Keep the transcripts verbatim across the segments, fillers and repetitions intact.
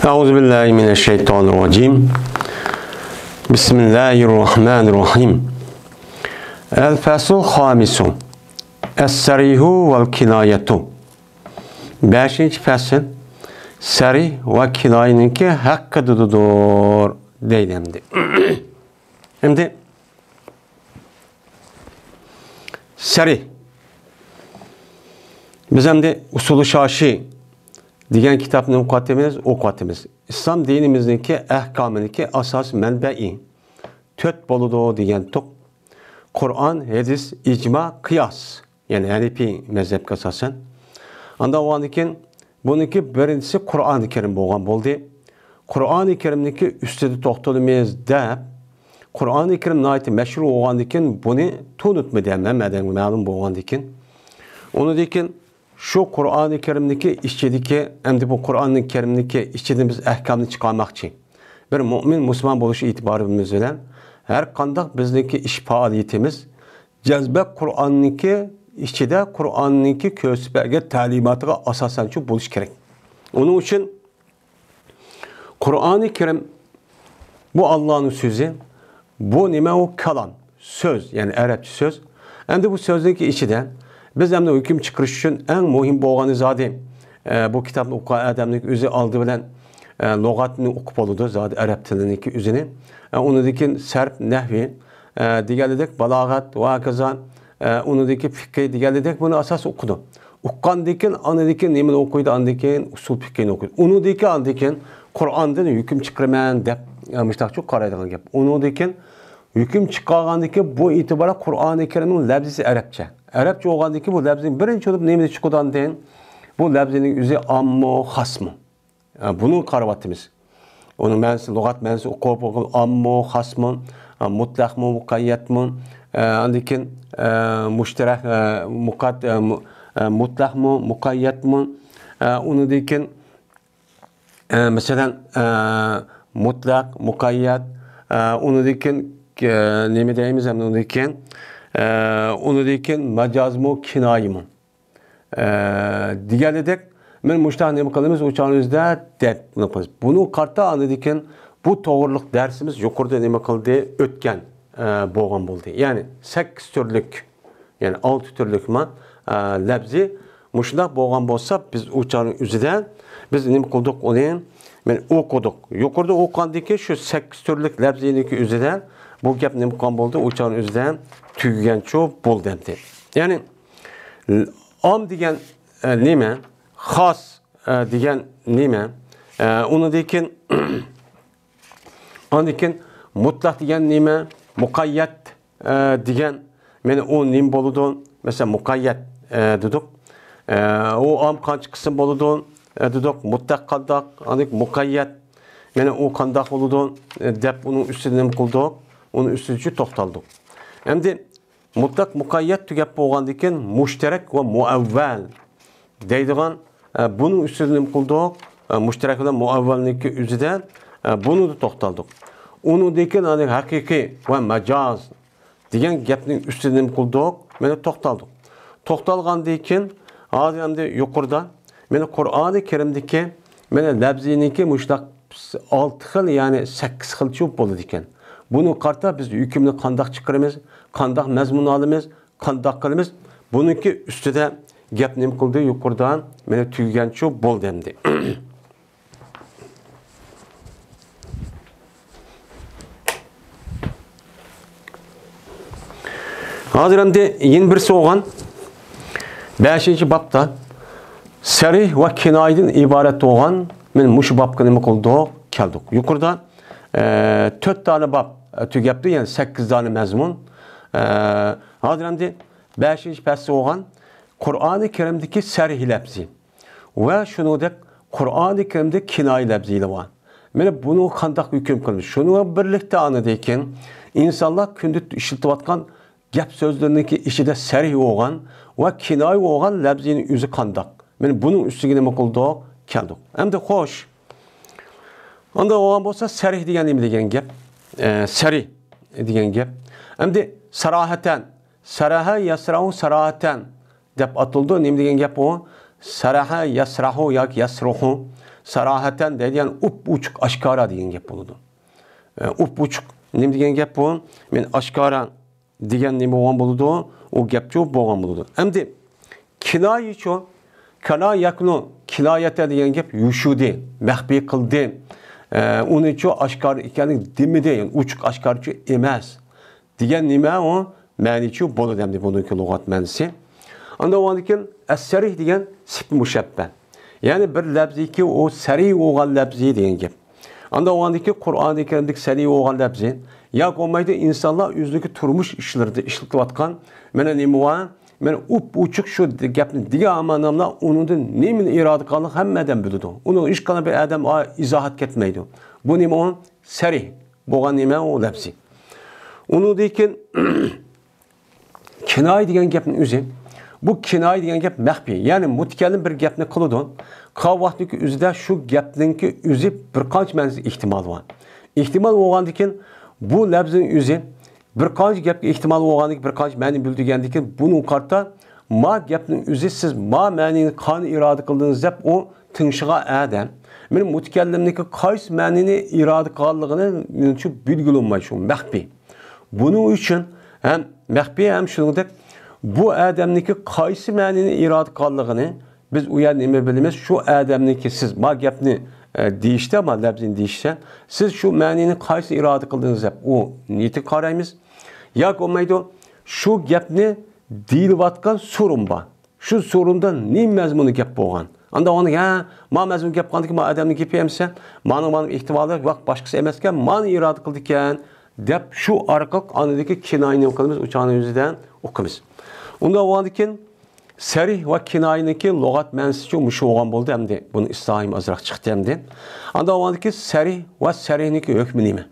أعوذ بالله من الشيطان الرجيم. بسم الله الرحمن الرحيم. الفصل الخامس. الصريح والكناية. بەشىنچى پەسىل، سەرىھ ۋە كىنايىنىڭكى ھەققىدىدۇر دەيدۇ ئەمدى. ئەمدى سەرىھ. بىز ئەمدى ئۇسۇلى شاشى دېگەن كىتابنى ئوقۇۋاتىمىز، ئوقۇۋاتىمىز. ئىسلام دىنىمىزنىڭكى ئەھكامىنىڭكى ئاساسىي مەنبەئى تۆت بولىدۇ دېگەنتۇق. قۇرئان، ھەدىس، ئىجما، قىياس. يەنى ھەنىپىي مەزھەپكە ئاساسەن. ئانداق بولغاندىن كېيىن بۇنىڭكى بىرىنچىسى قۇرئانى كەرىم بولغان بولدى. قۇرئانى كەرىمنىڭكى ئۈستىدە توختىلىمىز دەپ، قۇرئانى كەرىم ناھايىتى مەشھۇر بولغاندىن كېيىن بۇنى تونۇتمىدى ھەممە ئادەمگە مەلۇم بولغاندىن كېيىن. ئۇنىڭدىن كېيىن شۇ قۇرئانى كەرىمنىڭكى ئىچىدىكى، ئەمدى بۇ قۇرئانى كەرىمنىڭكى ئىچىدىن بىز ئەھكامنى چىقارماقچى. بىر مۆمىن مۇسۇلمان بولۇش ئېتىبارىمىز بىلەن ھەر قانداق بىزنىڭكى ئىش پائالىيىتىمىز جەزبە قۇرئاننىڭكى ئىچىدە، قۇرئاننىڭكى كۆرسىتىپ بەرگەن تەلىماتىغا ئاساسەنچۇ بولۇشى كېرەك. ئۇنىڭ ئۈچۈن قۇرئانى كەرىم بۇ ئاللانىڭ سۆزى، بۇ نېمە؟ ئۇ كالام، سۆز، يەنى ئەرەبچە سۆز. ئەمدى بۇ سۆزنىڭكى ئىچىدە بىز ئەمدى ھۆكۈم چىقىرىش ئۈچۈن ئەڭ مۇھىم بولغىنى زادى، ئە، بۇ كىتابنى ئوقۇغان ئادەمنىڭ ئۆزى ئالدى بىلەن، ئە، لۇغەتنى ئوقۇپ بولىدۇ، زادى ئەرەب تىلىنىڭكى ئۆزىنى. ئە، ئۇنىڭدىن كېيىن سەرپ، نەھۋى، ئە، دېگەنلىدەك بالاغەت ۋە ھاكازا، ئە، ئۇنىڭدىن كېيىن فىقھى دېگەنلىدەك بۇنى ئاساس ئوقۇدۇ. ئوقۇغاندىن كېيىن، ئاندىن كېيىن نېمىنى ئوقۇيدۇ؟ ئاندىن كېيىن ئۇسۇل پىقھىنى ئوقۇيدۇ. ئۇنىڭدىن كېيىن، ئاندىن كېيىن قۇرئاندىن ھۆكۈم چىقىرىمەن دەپ، ئە، مۇشۇنداقچۇ قارايدىغان گەپ. ئۇنىڭدىن كېيىن ھۆكۈم چىقارغاندىن كېيىن بۇ ئېتىبارەن قۇرئانى كەرىمنىڭ لەپزىسى ئەرەبچە. ئەرەبچە بولغاندىن كېيىن بۇ لەپزىنىڭ بىرىنچى بولۇپ نېمىدىن چىقىدۇ ئاندىن؟ بۇ لەپزىنىڭ ئۆزى ئاممۇ، خاسمۇ. ئە، بۇنى قاراۋاتىمىز. ئۇنىڭ مەنىسى، لۇغەت مەنىسى ئوقۇپ، ئاممۇ، خاسمۇ، ئە، مۇتلەقمۇ، مۇقەييەتمۇ، ئە، ئاندىن كېيىن، ئە، مۇشتەرەك، ئە، مۇقەت-، ئە، مۇ-، ئە، مۇتلەقمۇ، مۇقەييەتمۇ، ئە، ئۇنىڭدىن كېيىن، ئە، مەسىلەن، ئە، مۇتلەق، مۇقەييەت، ئە، ئۇنىڭدىن كېيىن، ئە، نېمە دەيمىز ئەمدى ئۇنىڭدىن كېيىن؟ ئە، ئۇنىڭدىن كېيىن ماجازمۇ، كىنايىمۇ. ئە، دېگەنىدەك، مەن مۇشۇنداق نېمە قىلىمىز، ئۇ چاغنىڭ ئۆزىدە دەپ نېمە قىلىمىز. بۇنىڭغا قارىتا ئاندىن كېيىن بۇ توغرىلىق دەرسىمىز يۇقىرىدا نېمە قىلدى، ئۆتكەن، ئە، بولغان بولدى. يەنى سەككىز تۈرلۈك، يەنى ئالتە تۈرلۈكما، ئە، لەپزى مۇشۇنداق بولغان بولسا، بىز ئۇ چاغنىڭ ئۆزىدە بىز نېمە قىلدۇق ئۇنى؟ مەن ئوقۇدۇق. يۇقىرىدا ئوقۇغاندىن كېيىن شۇ سەككىز تۈرلۈك لەپزىنىڭكى ئۆزىدە بۇ گەپ نېمە قىلغان بولدى؟ ئۇ چاغنىڭ ئۆزىدە تۈگىگەنچۇ بولدى ئەمدى. يەنى ئام دېگەن، ئە، نېمە؟ خاس، ئە، دېگەن نېمە؟ ئە، ئۇنىڭدىن كېيىن، ئاندىن كېيىن مۇتلەق دېگەن نېمە؟ مۇقەييەت، ئە، دېگەن، مانا ئۇ نېمە بولىدۇ؟ مەسىلەن، مۇقەييەت، ئە، دېدۇق. ئە، ئۇ ئام قانچە قىسىم بولىدۇ؟ ئە، دېدۇق، مۇتلەق قانداق؟ ئاندىن كېيىن مۇقەييەت، مانا ئۇ قانداق بولىدۇ؟ ئە، دەپ ئۇنىڭ ئۈستىدە نېمە قىلدۇق؟ ئۇنىڭ ئۈستىدە توختالدۇق. ئەمدى مۇتلەق مۇقەييەت تۈگەپ بولغاندىن كېيىن مۇشتەرەك ۋە مۇئەۋۋەل دەيدىغان، ئە، بۇنىڭ ئۈستىدە نېمە قىلدۇق؟ ئە، مۇشتەرەك بىلەن مۇئەۋۋەلنىڭكى ئۆزىدە، ئە، بۇنىدا توختالدۇق. ئۇنىڭدىن كېيىن ھەقىقىي ۋە ماجاز دېگەن گەپنىڭ ئۈستىدە نېمە قىلدۇق؟ مانا توختالدۇق. توختالغاندىن كېيىن ھازىر ئەمدى يۇقىرىدا مانا قۇرئانى كەرىمدىكى مانا لەپزىنىڭكى مۇشۇنداق ئالتە خىل، يەنى سەككىز خىلچە بولىدىكەن. بۇنىڭغا قارىتا بىز ھۆكۈمنى قانداق چىقىرىمىز، قانداق مەزمۇن ئالىمىز، قانداق قىلىمىز؟ بۇنىڭكى ئۈستىدە گەپ نېمە قىلدى؟ يۇقىرىدا مانا تۈگىگەنچۇ بولدى ئەمدى. ھازىر ئەمدى يەنە بىرسى بولغان بەشىنچى بابتا سەرىھ ۋە كىنايىدىن ئىبارەت بولغان مانا مۇشۇ بابقا نېمە قىلدۇق؟ كەلدۇق. يۇقىرىدا، ئە، تۆت دانە باب، ئە، تۈگەپتۇ، يەنى سەككىز دانە مەزمۇن. ئە، ھازىر ئەمدى بەشىنچى پەسلى بولغان قۇرئانى كەرىمدىكى سەرىھ لەپزى ۋە شۇنىڭدەك قۇرئانى كەرىمدە كىنايە لەپزىلىرى بار. مانا بۇنى قانداق ھۆكۈم قىلىمىز؟ شۇنىڭ بىلەن بىرلىكتە ئاندىن كېيىن ئىنسانلار كۈندە ئىشلىتىۋاتقان گەپ سۆزلىرىنىڭكى ئىچىدە سەرىھ بولغان ۋە كىنايە بولغان لەپزىنىڭ ئۆزى قانداق؟ مانا بۇنىڭ ئۈستىگە نېمە قىلدۇق؟ كەلدۇق. ئەمدى خوش. ئانداق بولغان بولسا سەرىھ دېگەن نېمە دېگەن گەپ؟ ئە، سەرىھ دېگەن گەپ. ئەمدى ساراھەتەن، سەرەھە يەسرەھۇ ساراھەتەن دەپ ئاتىلىدۇ. نېمە دېگەن گەپ ئۇ؟ سەرەھە يەسرەھۇ ياكى يەسرۇھۇ، ساراھەتەن دەيدىغان ئۇپ-ئوچۇق ئاشكارا دېگەن گەپ بولىدۇ. ئە، ئۇپ-ئوچۇق نېمە دېگەن گەپ بۇ؟ مەن ئاشكارا دېگەن نېمە بولغان بولىدۇ؟ ئۇ گەپچۇ بولغان بولىدۇ. ئەمدى كىنايىچۇ؟ كانا يەكنۇ كىنايەتە دېگەن گەپ يوشۇردى، مەخپىي قىلدى. ئە، ئۇنىچۇ ئاشكارا ئىكەنلىكىنى دېمىدى، يەنى ئوچۇق ئاشكارىچۇ ئەمەس. دېگەن نېمە ئۇ؟ مەنىچۇ بولىدۇ ئەمدى بۇنىڭكى لۇغەت مەنىسى. ئاندىن ئۇنىڭدىن كېيىن ئەسسەرىھ دېگەن سىپىت مۇشەببە. يەنى بىر لەپزىكى ئۇ سەرىھ بولغان لەپزى دېگەن گەپ. ئاندىن ئۇنىڭدىن كېيىن قۇرئانى كەرىمدىكى سەرىھ بولغان لەپزى. ياكى بولمايدۇ ئىنسانلار ئۆزىنىڭكى تۇرمۇش ئىشلىرىدا ئىشلىتىۋاتقان مانا نېمە بار؟ مانا ئۇپ-ئوچۇق شۇ گەپنى دېگەن ئامانەملا ئۇنىڭدىن نېمىنى ئىرادە قىلغانلىقىنى ھەممە ئادەم بىلىدۇ. ئۇنىڭ ھېچقانداق بىر ئادەم ئا-، ئىزاھات كەتمەيدۇ. بۇ نېمە ئۇ؟ سەرىھ بولغان نېمە ئۇ لەپزى. ئۇنىڭدىن كېيىن كىنايە دېگەن گەپنىڭ ئۆزى، بۇ كىنايە دېگەن گەپ مەخپىي. يەنى مۇتەكەللىم بىر گەپنى قىلىدۇ. قىلغان ۋاقتىدىكى ئۆزىدە شۇ گەپنىڭكى ئۆزى بىر قانچە مەنىسى ئېھتىمال بار. ئېھتىمال بولغاندىن كېيىن بۇ لەپزنىڭ ئۆزى بىر قانچە گەپكە ئېھتىمال بولغاندىن كېيىن بىر قانچە مەنە بىلدۈرگەندىن كېيىن بۇنىڭغا قارىتا ما گەپنىڭ ئۆزى سىز ما مەنىنى قانى ئىرادە قىلدىڭىز دەپ ئۇ تىڭشىغان ئادەم. مېنىڭ مۇتەكەللىمنىڭكى قايسى مەنىنى ئىرادە قىلغانلىقىنى مېنىڭچە بىلگىلى بولمايدۇ، شۇ مەخپىي. بۇنىڭ ئۈچۈن ھەم مەخپىي ھەم شۇنىڭدەك بۇ ئادەمنىڭكى قايسى مەنىنى ئىرادە قىلغانلىقىنى بىز ئۇ يەردە نېمە بىلىمىز؟ شۇ ئادەمنىڭكى سىز ما گەپنى، ئە، دېيىشتە، ما لەپزىنى دېيىشتە، سىز شۇ مەنىنى قايسى ئىرادە قىلدىڭىز دەپ ئۇ نىيىتىگە قارايمىز. ياكى بولمايدۇ، شۇ گەپنى دېيىلىۋاتقان سورۇن بار. شۇ سورۇندا نېمە مەزمۇندا گەپ بولغان؟ ئاندىن ئۇنى، ھە، ما مەزمۇن گەپ قىلغاندىكىن، ما ئادەمنىڭ گېپى ئەمىسە، مانىڭ، مانىڭ ئېھتىمالى ۋاق باشقىسى ئەمەسكەن، مانى ئىرادە قىلىدىكەن، دەپ شۇ ئارقىلىق ئاندىكى كىنايىنى نېمە قىلىمىز؟ ئۇ چاغنىڭ ئۆزىدە ئوقۇيمىز. ئۇنداق بولغاندىكىن، سەرىھ ۋە كىنايىنىڭكى لۇغەت مەنىسىچۇ مۇشۇ بولغان بولدى ئەمدى. بۇنى ئىستىلاھىم ئازراق چىقتى ئەمدى. ئاندىن بولغاندىكىن، سەرىھ ۋە سەرىھنىڭكى ھۆكمى نېمە؟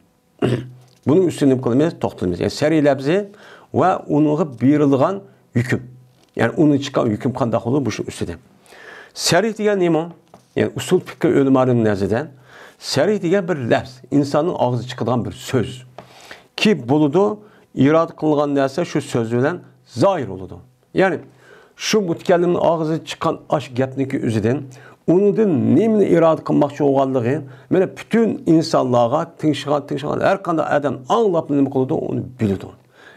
بۇنىڭ ئۈستىدە نېمە قىلىمىز؟ توختىلىمىز. يەنى سەرىھ لەپزى ۋە ئۇنىڭغا بېرىلغان ھۆكۈم. يەنى ئۇنى چىققان ھۆكۈم قانداق بولىدۇ؟ مۇشۇ ئۈستىدە. سەرىھ دېگەن نېمە؟ يەنى ئۇسۇل پىقھى ئۆلىمالىرىنىڭ نەزىرىدە سەرىھ دېگەن بىر لەپز، ئىنساننىڭ ئاغزىدىن چىقىدىغان بىر سۆز. كى بولىدۇ، ئىرادە قىلىنغان نەرسە شۇ سۆز بىلەن زاھىر بولىدۇ. يەنى شۇ مۇتەكەللىمنىڭ ئاغزىدىن چىققان ئاشۇ گەپنىڭكى ئۆزىدىن ئۇنىڭدىن نېمىنى ئىرادە قىلماقچى بولغانلىقى، مانا پۈتۈن ئىنسانلارغا تىڭشىغان، تىڭشىغان ھەر قانداق ئادەم ئاڭلاپ نېمە قىلىدۇ، ئۇنى بىلىدۇ.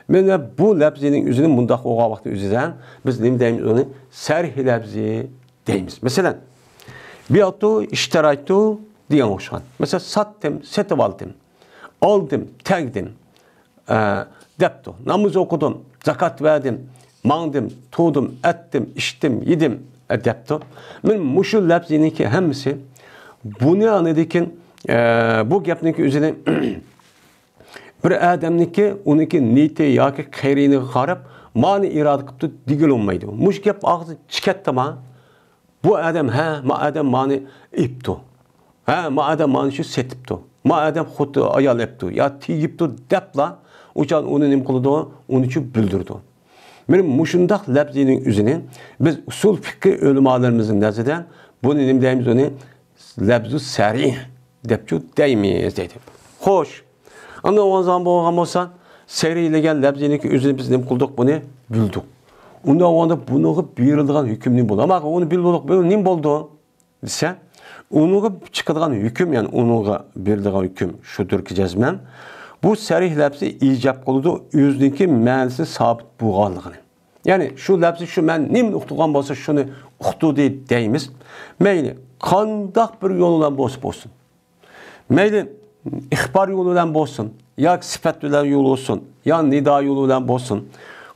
مانا بۇ لەپزىنىڭ ئۆزىنى مۇنداق بولغان ۋاقىتتا ئۆزىدە بىز نېمە دەيمىز ئۇنى؟ سەرىھ لەپزى دەيمىز. مەسىلەن، بىئتۇ، ئىشتەرايتۇ دېگەن ئوخشىغان. مەسىلەن، ساتتىم، سېتىۋالدىم، ئالدىم، تەگدىم، ئە، دەپتۇ. ناماز ئوقۇدۇم، زاكات بەردىم، ماڭدىم، تۇردۇم، ئەتتىم، ئىچتىم، يېدىم، ئە، دەپتۇ. مانا مۇشۇ لەپزىنىڭكى ھەممىسى بۇنى ئاندىن كېيىن، ئە، بۇ گەپنىڭكى ئۆزىنى بىر ئادەمنىڭكى، ئۇنىڭكى نىيىتى ياكى قېرىنىغا قاراپ، مانى ئىرادە قىپتۇ دېگىلى بولمايدۇ. مۇشۇ گەپ ئاغزىدىن چىقىپتىما، بۇ ئادەم، ھە، ما ئادەم مانى ئېپتۇ. ھە، ما ئادەم مانى شۇ سېتىپتۇ. ما ئادەم خوتۇن ئايال ئېپتۇ يا تېگىپتۇ دەپلا، ئۇ چاغ ئۇنى نېمە قىلىدۇ؟ ئۇنى شۇ بىلدۈرىدۇ. مانا مۇشۇنداق لەپزىنىڭ ئۆزىنى بىز ئۇسۇل پىقھى ئۆلىمالىرىمىزنىڭ نەزىرىدە بۇنى نېمە دەيمىز؟ ئۇنى لەپزۇ سەرىھ دەپچۇ دەيمىز دەيدۇ. خوش. ئاندىن ئۇنىڭ بولغان بولسا، سەرىھ دېگەن لەپزىنىڭكى ئۆزىنى بىز نېمە قىلدۇق؟ بۇنى بىلدۇق. ئۇنداق بولغاندا بۇنىڭغا بېرىلىدىغان ھۆكۈم نېمە بولدى؟ ئەمما ئۇنى بىلدۇق، بۇ نېمە بولدى دېسە، ئۇنىڭغا چىقىدىغان ھۆكۈم، يەنى ئۇنىڭغا بېرىلىدىغان ھۆكۈم شۇدۇركى جەزمەن، بۇ سەرىھ لەپزى ئىجاب قىلىدۇ، ئۆزىنىڭكى مەنىسى سابىت بولغانلىقىنى. يەنى شۇ لەپزى شۇ مەن نېمىنى ئۇقتۇرغان بولسا شۇنى ئۇقتۇردى دەيمىز. مەيلى قانداق بىر يول بىلەن بولسا بولسۇن. مەيلى ئىخبار يولى بىلەن بولسۇن، ياكى سۈپەت بىلەن يول بولسۇن، يا نىدا يولى بىلەن بولسۇن.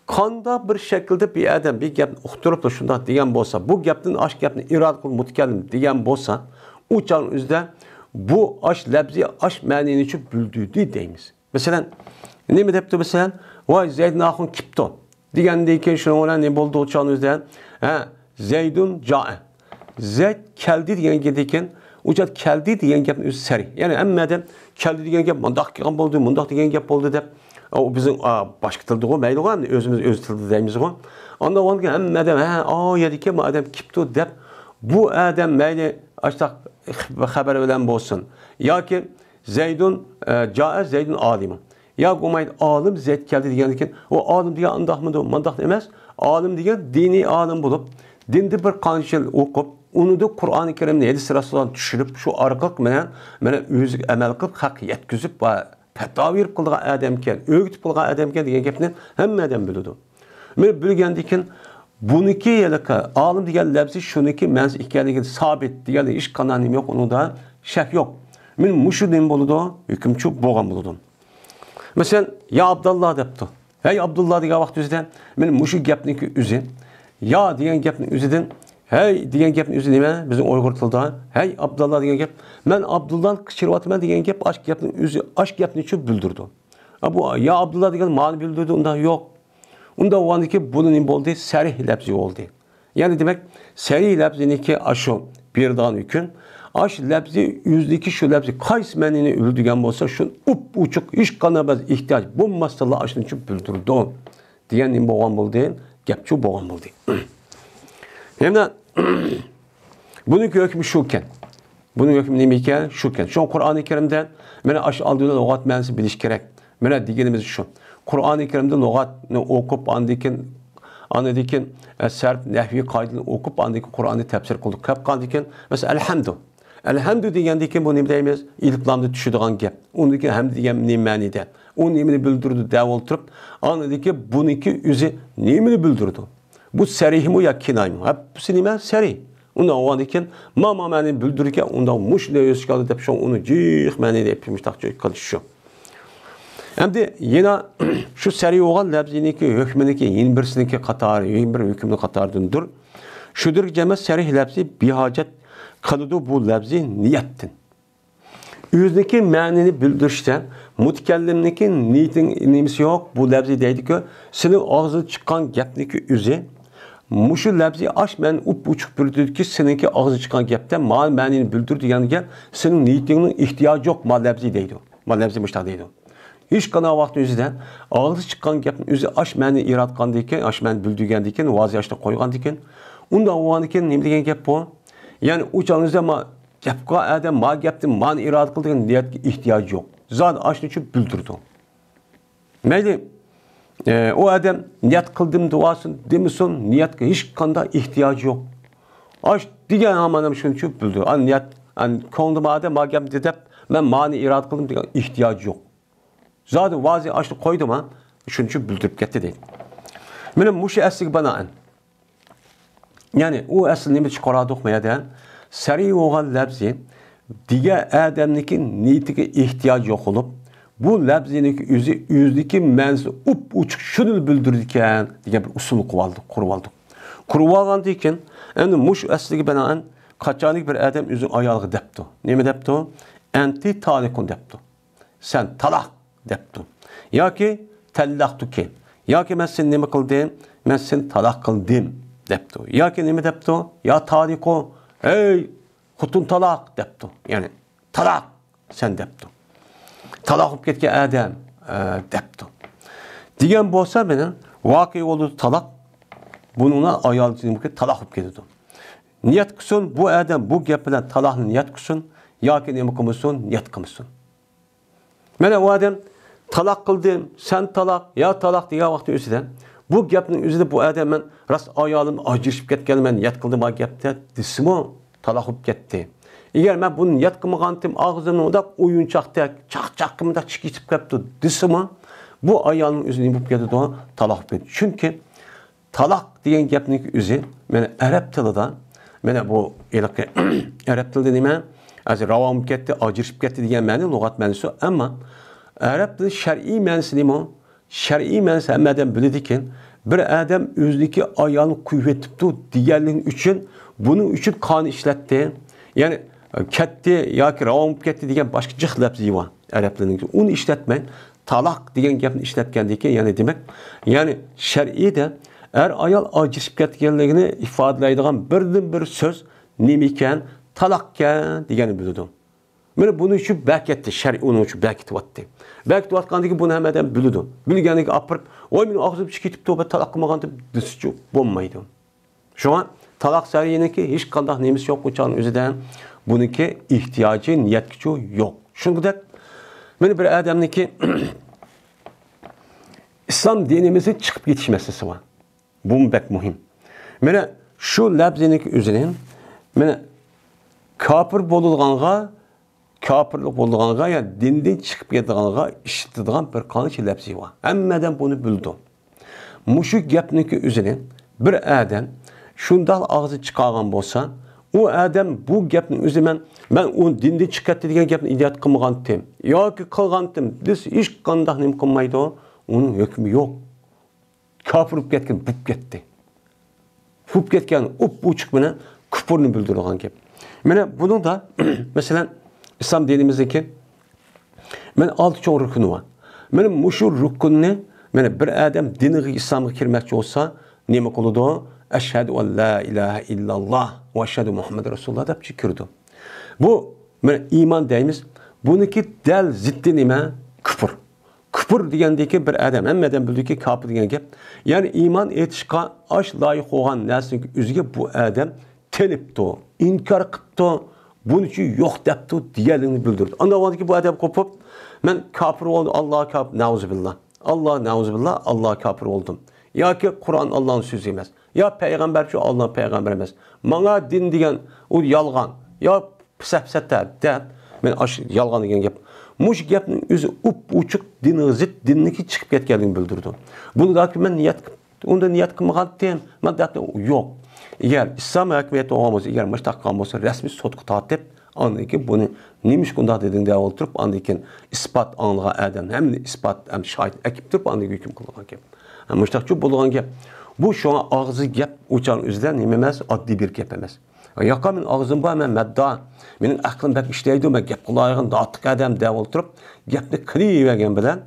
قانداق بىر شەكىلدە بىر ئادەم بىر گەپنى ئۇقتۇرۇپلا شۇنداق دېگەن بولسا، بۇ گەپتىن ئاش گەپنى ئىرادە قىلىپ مۇتەكەللىم دېگەن بولسا، ئۇ چاغنىڭ ئۆزىدە بۇ ئاش لەپزى ئاش مەنىنى چۈ بىلدۈردى دەيمىز. مەسىلەن، نېمە دەپتۇ مەسىلەن؟ ۋاي، زەيدۇن ئاخۇن كېپتۇ. دېگەندىن كېيىن شۇنىڭ بىلەن نېمە بولدى ئۇ چاغنىڭ ئۆزىدە؟ ھە، زەيدۇن جائە. زەيد كەلدى دېگەن گەپتىن كېيىن، ئۇ چاغ كەلدى دېگەن گەپنىڭ ئۆزى سەرىھ. يەنى ھەممە ئادەم كەلدى دېگەن گەپ مۇنداق كەلگەن بولدى، مۇنداق دېگەن گەپ بولدى دەپ. ئۇ بىزنىڭ، ئا، باشقا تىلدىغۇ، مەيلىغۇ، ئەمدى ئۆزىمىز ئۆز تىلدا دەيمىزغۇ. ئاندىن ئاۋۋالقى ھەممە ئادەم، ھە، ئا، يەردىكى بۇ ئادەم كېپتۇ دەپ، بۇ ئادەم مەيلى ئاشتاق خەبەر بىلەن بولسۇن ياكى زەيدۇن، ئە، جائە زەيدۇن ئالىمۇ. يا بولمايدۇ، ئالىم زەيد كەلدى دېگەندىن كېيىن، ئۇ ئالىم دېگەن ئانداقمىدۇ، مانداق ئەمەس. ئالىم دېگەن دىنىي ئالىم بولۇپ، دىندا بىر قانچە يىل ئوقۇپ، ئۇنىڭدا قۇرئانى كەرىمنى، ھەدىس رەسۇلۇللانى چۈشىنىپ، شۇ ئارقىلىق مەن، مەن ئۆزىگە ئەمەل قىلىپ، خەققە يەتكۈزۈپ ۋە پەتۋا بېرىپ قىلىدىغان ئادەمكەن، ئۆگىتىپ قىلىدىغان ئادەمكەن دېگەن گەپنى ھەممە ئادەم بىلىدۇ. مەن بىلگەندىن كېيىن، بۇنىڭكى ھېلىقى ئالىم دېگەن لەپزى شۇنىڭكى مەنىسى ئىكەنلىكى سابىت دېگەندە ھېچقانداق نېمە يوق، ئۇنىڭدا شەك يوق. مەن مۇشۇ نېمە بولىدۇ؟ ھۆكۈمچى بولغان بولىدۇ. مەسىلەن، يا ئابداللا دەپتۇ. ھەي ئابدۇللا دېگەن ۋاقىت ئۆزىدە، مەن مۇشۇ گەپنىڭكى ئۆزى، يا دېگەن گەپنىڭ ئۆزىدىن، ھەي دېگەن گەپنىڭ ئۆزى نېمە؟ بىزنىڭ ئۇيغۇر تىلىدا، ھەي ئابداللا دېگەن گەپ، مەن ئابدۇللانى قېچىرىۋاتىمەن دېگەن گەپ، ئاش گەپنىڭ ئۆزى، ئاش گەپنى شۇ بىلدۈرىدۇ. ھە، بۇ يا ئابدۇللا دېگەن مانى بىلدۈرىدۇ، ئۇنداق يوق. ئۇنداق بولغاندىكىن بۇنى نېمە بولدى؟ سەرىھ لەپزى بولدى. يەنى دېمەك، سەرىھ لەپزىنىڭكى ئاشۇ بېرىدىغان ھۆكۈم، ئاش لەپزى ئۆزىدىكى شۇ لەپزى قايسى مەنىنى بىلدۈرگەن بولسا، شۇنى ئوپئوچۇق، ھېچقانداق بىر ئېھتىياج بولماستىنلا ئاشۇنى شۇ بىلدۈرىدۇ دېگەن نېمە بولغان بولدى؟ گەپ شۇ بولغان بولدى. يەنە بۇنىڭكى ھۆكمى شۇكەن. بۇنىڭ ھۆكمى نېمە ئىكەن؟ شۇكەن. شۇڭا قۇرئانى كەرىمدە مانا ئاشۇ ئالدى بىلەن لۇغەت مەنىسىنى بىلىش كېرەك. مانا دېگىنىمىز شۇ. قۇرئانى كەرىمدە لۇغەتنى ئوقۇپ، ئاندىن كېيىن، ئاندىن كېيىن، ئە، سەرپ، نەھۋىي قائىدىلەرنى ئوقۇپ، ئاندىن كېيىن قۇرئاننى تەپسىر قىلدۇق. كەپ قالدىكىن، مەسىلەن، ئەلھەمدۇ. ئەلھەمدۇ دېگەندىن كېيىن بۇ نېمە دەيمىز؟ ئېلىپ لامدا چۈشىدىغان گەپ. ئۇندىن كېيىن ھەمدە دېگەن نېمە مەنىدە؟ ئۇ نېمىنى بىلدۈرىدۇ دەپ ئولتۇرۇپ، ئاندىن كېيىن بۇنىڭكى ئۆزى نېمىنى بىلدۈرىدۇ؟ بۇ سەرىھمۇ يا كىنايىمۇ؟ ھەپپىسى نېمە؟ سەرىھ. ئۇنداق بولغاندىن كېيىن، ما، ما مەنىنى بىلدۈرىدىكەن، ئۇنداق مۇشۇنداق ئۆز ئىشىكى ئالدى دەپ، شۇڭا ئۇنى جىق مەنىدە ئېيتىپ مۇشتاق قىلىش شۇ. ئەمدى يەنە شۇ سەرىھ بولغان لەپزىنىڭكى ھۆكمىنىڭكى يەنە بىرسىنىڭكى قاتارى، يەنە بىر ھۆكۈمنىڭ قاتارىدىندۇر. شۇدۇركى جەمەت سەرىھ لەپزى بىھاجەت قىلىدۇ بۇ لەپزى نىيەتتىن. ئۆزىنىڭكى مەنىنى بىلدۈرۈشتە مۇتەكەللىمنىڭكى نىيىتىنىڭ نېمىسى يوق؟ بۇ لەپزى دەيدىكى، سېنىڭ ئاغزىدىن چىققان گەپنىڭكى ئۆزى، مۇشۇ لەپزى ئاش مەنىنى ئوپئوچۇق بىلدۈرىدۇكى، سېنىڭكى ئاغزىدىن چىققان گەپتە ما مەنىنى بىلدۈر دېگەنگە سېنىڭ نىيىتىڭنىڭ ئېھتىياجى يوق، ما لەپزى دەيدۇ. ما لەپزى مۇشۇنداق دەيدۇ. ھېچقانداق ۋاقىت ئۆزىدە ئاغزىدىن چىققان گەپنىڭ ئۆزى ئاش مەنىنى ئىرادە قىلغاندىن كېيىن، ئاش مەنىنى بىلدۈرگەندىن كېيىن، ۋازى ئاشتا قويغاندىن كېيىن، ئۇنداق بولغاندىن كېيىن نېمە دېگەن گەپ بۇ؟ يەنى ئۇ چاغنىڭىزدا ما گەپ قىلغان ئادەم ما گەپتىن مانى ئىرادە قىلدى دېگەن نىيەتكە ئېھتىياجى يوق. زادى ئاشۇنى شۇ بىلدۈرىدۇ. مەيلى، ئە، ئۇ ئادەم نىيەت قىلدىم دېۋالسۇن، دېمىسۇن، نىيەتكە ھېچقانداق ئېھتىياجى يوق. ئاش دېگەن ھامان ھەم شۇنى شۇ بىلدۈرىدۇ. ئا، نىيەت، ئا، كۆڭلىدە بار ئادەم ما گەپنى دەپ، مەن مانى ئىرادە قىلدىم دېگەن ئېھتىياجى يوق. زادى ۋازى ئاشۇنى قويدۇم، ھە، شۇنى شۇ بىلدۈرۈپ كەتتى دەيدۇ. مانا مۇشۇ ئەسلىگە بىنائەن. يەنى ئۇ ئەسلى نېمە چىقىراتتۇق بۇ يەردە؟ سەرىھ بولغان لەپزى دېگەن ئادەمنىڭكى نىيىتىگە ئېھتىياج يوق بولۇپ، بۇ لەپزىنىڭكى ئۆزى ئۆزىدىكى مەنىسىنى ئوپئوچۇق شۇنىلا بىلدۈرىدىكەن دېگەن بىر ئۇسۇلنى قۇرۇۋالدۇق، قۇرۇۋالدۇق. قۇرۇۋالغاندىن كېيىن، ئەمدى مۇشۇ ئەسلىگە بىنائەن قاچانكى بىر ئادەم ئۆزىنىڭ ئايالىغا دەپتۇ. نېمە دەپتۇ؟ ئەنتى تالىقۇن دەپتۇ. سەن تالاق دەپتۇ. ياكى تەللەقتۇكى. ياكى مەن سېنى نېمە قىلدىم؟ مەن سېنى تالاق قىلدىم دەپتۇ. ياكى نېمە دەپتۇ؟ يا تالىقۇ، ھەي خوتۇن تالاق دەپتۇ. يەنى تالاق سەن دەپتۇ. تالاق بولۇپ كەتكەن ئادەم، ئە، دەپتۇ. دېگەن بولسا مېنىڭ ۋاقىئ بولدى تالاق، بۇنىڭلا ئايال تالاق بولۇپ كېتىدۇ. نىيەت قىلسۇن، بۇ ئادەم بۇ گەپ بىلەن تالاقنى نىيەت قىلسۇن، ياكى نېمە قىلمىسۇن، نىيەت قىلمىسۇن. مانا ئۇ ئادەم تالاق قىلدىم، سەن تالاق، يا تالاق دېگەن ۋاقىتنىڭ ئۆزىدە، بۇ گەپنىڭ ئۆزىدە بۇ ئادەم مەن راست ئايالىم ئاجرىشىپ كەتكەن، مەن نىيەت قىلدىم بۇ گەپتە دېسىمۇ، تالاق بولۇپ كەتتى. ئەگەر مەن بۇنى نىيەت قىلمىغانتىم، ئاغزىمنى مۇنداق ئويۇنچاقتەك، چاقچاققا مۇنداق چىقىپ كەپتۇ دېسىمۇ، بۇ ئايالنىڭ ئۆزى نېمە بولۇپ كېتىدۇ؟ تالاق بولۇپ كېتىدۇ. چۈنكى تالاق دېگەن گەپنىڭ ئۆزى، مانا ئەرەب تىلىدا، مانا بۇ ھېلىقى ئەرەب تىلىدا نېمە؟ ھازىر راۋان بولۇپ كەتتى، ئاجرىشىپ كەتتى دېگەن مەنە، لۇغەت مەنىسى. ئەمما ئەرەب تىلى شەرئىي مەنىسى نېمە؟ شەرئىي مەنىسى ھەممە ئادەم بىلىدىكەن، بىر ئادەم ئۆزىنىڭكى ئايالىنى قويۇۋېتىپتۇ دېگەنلىكى ئۈچۈن، بۇنىڭ ئۈچۈن قانۇن ئىشلەتتى. يەنى كەتتى ياكى راۋان بولۇپ كەتتى دېگەن باشقا جىق لەپزى بار ئەرەبلەرنىڭكى. ئۇنى ئىشلەتمەي، تالاق دېگەن گەپنى ئىشلەتكەندىكىن، يەنى دېمەك، يەنى شەرئىيدە ئەر ئايال ئاجرىشىپ كەتكەنلىكىنى ئىپادىلەيدىغان بىردىنبىر سۆز نېمە ئىكەن؟ تالاقكەن دېگەننى بىلىدۇ. مانا بۇنىڭ ئۈچۈن بەكەتتى، شەرئىي ئۇنىڭ ئۈچۈن بەكىتىۋاتتى. بەكىتىۋاتقاندىكىن بۇنى ھەممە ئادەم بىلىدۇ. بىلگەندىكىن ئاپىرىپ، ۋاي مېنىڭ ئاغزىم چىقىپ كېتىپتۇ، مەن تالاق قىلمىغانتىم دېسىچۇ بولمايدۇ. شۇڭا تالاق سەرىينىڭكى ھېچقانداق نېمىسى يوق، ئۇ چاغنىڭ ئۆزىدە بۇنىڭكى ئېھتىياجى نىيەتكىچۇ يوق. شۇنىڭدەك مانا بىر ئادەمنىڭكى ئىسلام دىنىمىزدىن چىقىپ كېتىش مەسىلىسى بار. بۇمۇ بەك مۇھىم. مانا شۇ لەپزىنىڭكى ئۆزىنى، مانا، كاپىر بولىدىغانغا، كاپىرلىق بولىدىغانغا يا دىندىن چىقىپ كېتىدىغانغا ئىشلىتىدىغان بىر قانچە لەپزى بار. ھەممە ئادەم بۇنى بىلىدۇ. مۇشۇ گەپنىڭكى ئۆزىنى بىر ئادەم شۇنداق ئاغزى چىقارغان بولسا، ئۇ ئادەم بۇ گەپنىڭ ئۆزى مەن، مەن ئۇ دىندىن چىقىپ كەتتى دېگەن گەپنى ئىدىيەت قىلمىغانتىم ياكى قىلغانتىم دېسە، ھېچقانداق نېمە قىلمايدۇ. ئۇنىڭ ھۆكمى يوق. كاپىر بولۇپ كەتكەن، بولۇپ كەتتى. بولۇپ كەتكەن ئوپئوچۇق مانا كۇپۇرنى بىلدۈرىدىغان گەپ. مانا بۇنىڭدا، مەسىلەن، ئىسلام دىنىمىزدىكى مانا ئالتە چوڭ رۇكنى بار. مانا مۇشۇ رۇكۇننى مانا بىر ئادەم دىنىغا، ئىسلامغا كىرمەكچى بولسا، نېمە قىلىدۇ؟ «ئەشھەدۇ ئەن لا ئىلاھە ئىللاللا ۋە ئەشھەدۇ مۇھەممەدەن رەسۇلۇللا» دەپ كىرىدۇ. بۇ مانا ئىمان دەيمىز. بۇنىڭكى دەل زىددى نېمە؟ كۇپۇر. كۇپۇر دېگەندىكى بىر ئادەم، ھەممە ئادەم بىلىدۇكى، كاپىر دېگەن گەپ. يەنى ئىمان ئېيتىشقا ئاش لايىق بولغان نەرسىنىڭ ئۆزىگە بۇ ئادەم تېنىپتۇ، ئىنكار قىپتۇ، بۇنى ئۈچۈن يوق دەپتۇ دېگەنلىكنى بىلدۈرىدۇ. ئاندىن كېيىن بۇ ئادەم قوپۇپ، «مەن كاپىر بولدۇم، ئاللا كاپىر، نەئۇزۇبىللا، ئاللا نەئۇزۇبىللا، ئاللا كاپىر بولدۇم. ياكى قۇرئان ئاللانىڭ سۆزى ئەمەس. يا پەيغەمبەر شۇ ئاللانىڭ پەيغەمبىرى ئەمەس. ماڭا دىن دېگەن ئۇ يالغان. يا پىسەپسەتە» دەپ، مەن ئاشۇ يالغان دېگەن گەپ. مۇشۇ گەپنىڭ ئۆزى ئوپئوچۇق دىنغا زىت، دىننىڭكى چىقىپ كەتكەنلىكىنى بىلدۈرىدۇ. بۇنى داكى مەن نىيەت، ئۇندا نىيەت قىلمىغانتىم، مەن دەپتۇ، يوق. ئەگەر ئىسلام ھاكىمىيەتتە بولغان بولسا، ئەگەر مۇشۇنداق قىلغان بولسا، رەسمىي سوتقا تارتىپ، ئاندىن كېيىن بۇنى نېمىشقا ئۇنداق دېدىڭ دەپ ئولتۇرۇپ، ئاندىن كېيىن ئىسپات ئاڭلىغان ئادەم، ھەممىنى ئىسپات ھەم شاھىت ئەكىپ تۇرۇپ، ئاندىن كېيىن ھۆكۈم قىلغان گەپ. ھە، مۇشۇنداقچۇ بولغان گەپ. بۇ شۇڭا ئاغزى گەپ ئۇچان ئۆزىدە نېمە ئەمەس، ئاددىي بىر گەپ ئەمەس. ياقا مېنىڭ ئاغزىم بار، مەن مەددا، مېنىڭ ئەقلىم بەك ئىشلەيدۇ، مەن گەپ قىلايىغان ناتىق ئادەم دەپ ئولتۇرۇپ، گەپنى قىلىۋەرگەن بىلەن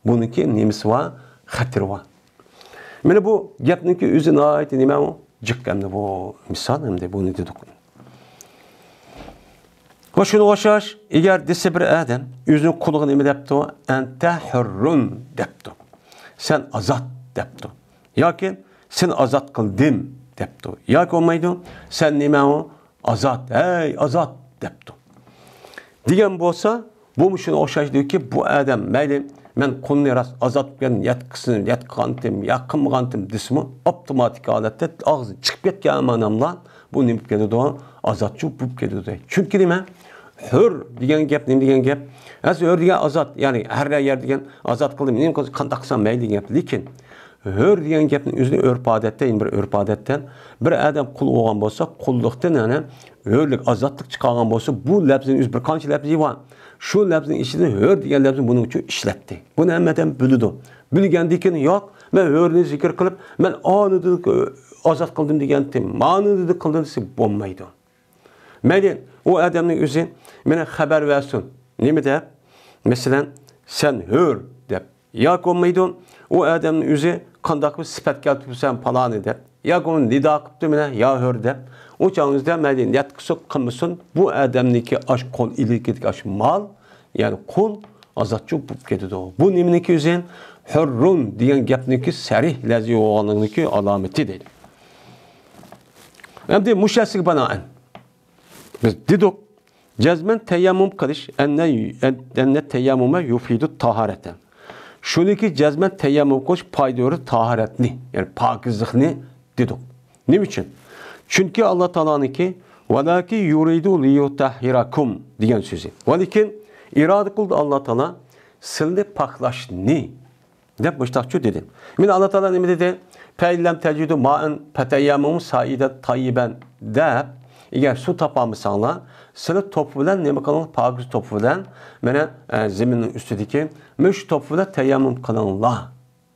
بۇنىڭكى نېمىسى بار، خەتىرى بار. مانا بۇ گەپنىڭكى ئۆزى ناھايىتى نېمە ئۇ؟ جىق ئەمدى بۇ مىسال ئەمدى بۇنى دېدۇق. ۋە شۇنىڭغا ئوخشاش، ئەگەر دېسە بىر ئادەم ئۆزىنىڭ قۇلىغا نېمە دەپتۇ؟ «ئەنتە ھۇررۇن» دەپتۇ. «سەن ئازاد» دەپتۇ. ياكى «سېنى ئازاد قىلدىم» دەپتۇ. ياكى بولمايدۇ، «سەن نېمە ئۇ؟ ئازاد، ھەي، ئازاد» دەپتۇ. دېگەن بولسا، بۇمۇ شۇنىڭغا ئوخشايدۇكى، بۇ ئادەم مەيلى مەن قۇلنى راست ئازاد قىلغان، نىيەت قىلسۇن، نىيەت قىلغانتىم يا قىلمىغانتىم دېسىمۇ، ئاپتوماتىك ھالەتتە ئاغزىدىن چىقىپ كەتكەن ماناملا بۇ نېمە بولۇپ كېتىدۇ؟ ئازادچۇ بولۇپ كېتىدۇ. چۈنكى نېمە؟ ھۆر دېگەن گەپ نېمە دېگەن گەپ؟ ئەسلى ھۆر دېگەن ئازاد، يەنى ھەر يەر دېگەن ئازاد قىلدىم، نېمە قىلسا، قانداق قىلسام مەيلى دېگەن گەپ. لېكىن ھۆر دېگەن گەپنىڭ ئۆزىنى ئۆرپ-ئادەتتە، يەنە بىر ئۆرپ-ئادەتتە بىر ئادەم قۇل بولغان بولسا، قۇللۇقتىن يەنە ھۆرلۈك، ئازادلىق چىقارغان بولسا، بۇ لەپزىنىڭ ئۆزى بىر قانچە لەپزى بار. شۇ لەپزىنىڭ ئىچىدىن ھۆر دېگەن لەپزىنى بۇنىڭ ئۈچۈن ئىشلەتتى. بۇنى ھەممە ئادەم بىلىدۇ. بىلگەندىن كېيىن، ياق، مەن ھۆرنى زىكىر قىلىپ، مەن ئانىدىن ئازاد قىلدىم دېگەنتىم، مانىدىن قىلدىم دېسە بولمايدۇ. مەيلى، ئۇ ئادەمنىڭ ئۆزى مانا خەۋەر بەرسۇن. نېمە دەپ؟ مەسىلەن، «سەن ھۆر» دەپ. ياكى بولمايدۇ، ئۇ ئادەمنىڭ ئۆزى قانداق بىر سۈپەت كەلتۈرۈپسەن پالانى دەپ. ياكى ئۇنى نىدا قىپتۇ مانا، «يا ھۆر» دەپ. ئۇ چاغىڭىزدا مەيلى نىيەت قىلسۇن، قىلمىسۇن، بۇ ئادەمنىڭكى ئاش قول ئىلىكىدىكى ئاش مال، يەنى قۇل، ئازادچۇ بولۇپ كېتىدۇ. بۇ نېمىنىڭكى ئۆزى؟ ھۇررۇن دېگەن گەپنىڭكى سەرىھ لەپزى بولغانلىقىنىڭكى ئالامىتى دەيدۇ. ئەمدى مۇشۇ ئەسلىگە بىنائەن بىز دېدۇق، جەزمەن تەيەممۇم قىلىش، ئەننە، ئەننە تەيەممۇمە يۇفىدۇ تاھارەتە. شۇنىڭكى جەزمەن تەيەممۇم قىلىش پايدا بېرىدۇ تاھارەتنى، يەنى پاكىزلىقنى دېدۇق. نېمە ئۈچۈن؟ چۈنكى ئاللا تائالانىڭكى «ۋەلاكىن يۇرىدۇ لىيۇتەھھىرەكۇم» دېگەن سۆزى. ۋەلىكىن ئىرادە قىلدى ئاللا تائالا سىلنى پاكلاشنى دەپ مۇشتاقچۇ دېدى. مانا ئاللا تائالا نېمە دېدى؟ «فەئىن لەم تەجىدۇ مائەن فەتەيەممۇمۇ سائىدەن تەييىبەن» دەپ، ئەگەر سۇ تاپالمىساڭلار، سىلى توپا بىلەن نېمە قىلىڭلار؟ پاكىز توپا بىلەن، مانا، ئە، زېمىننىڭ ئۈستىدىكى مۇشۇ توپا بىلەن تەيەممۇم قىلىڭلار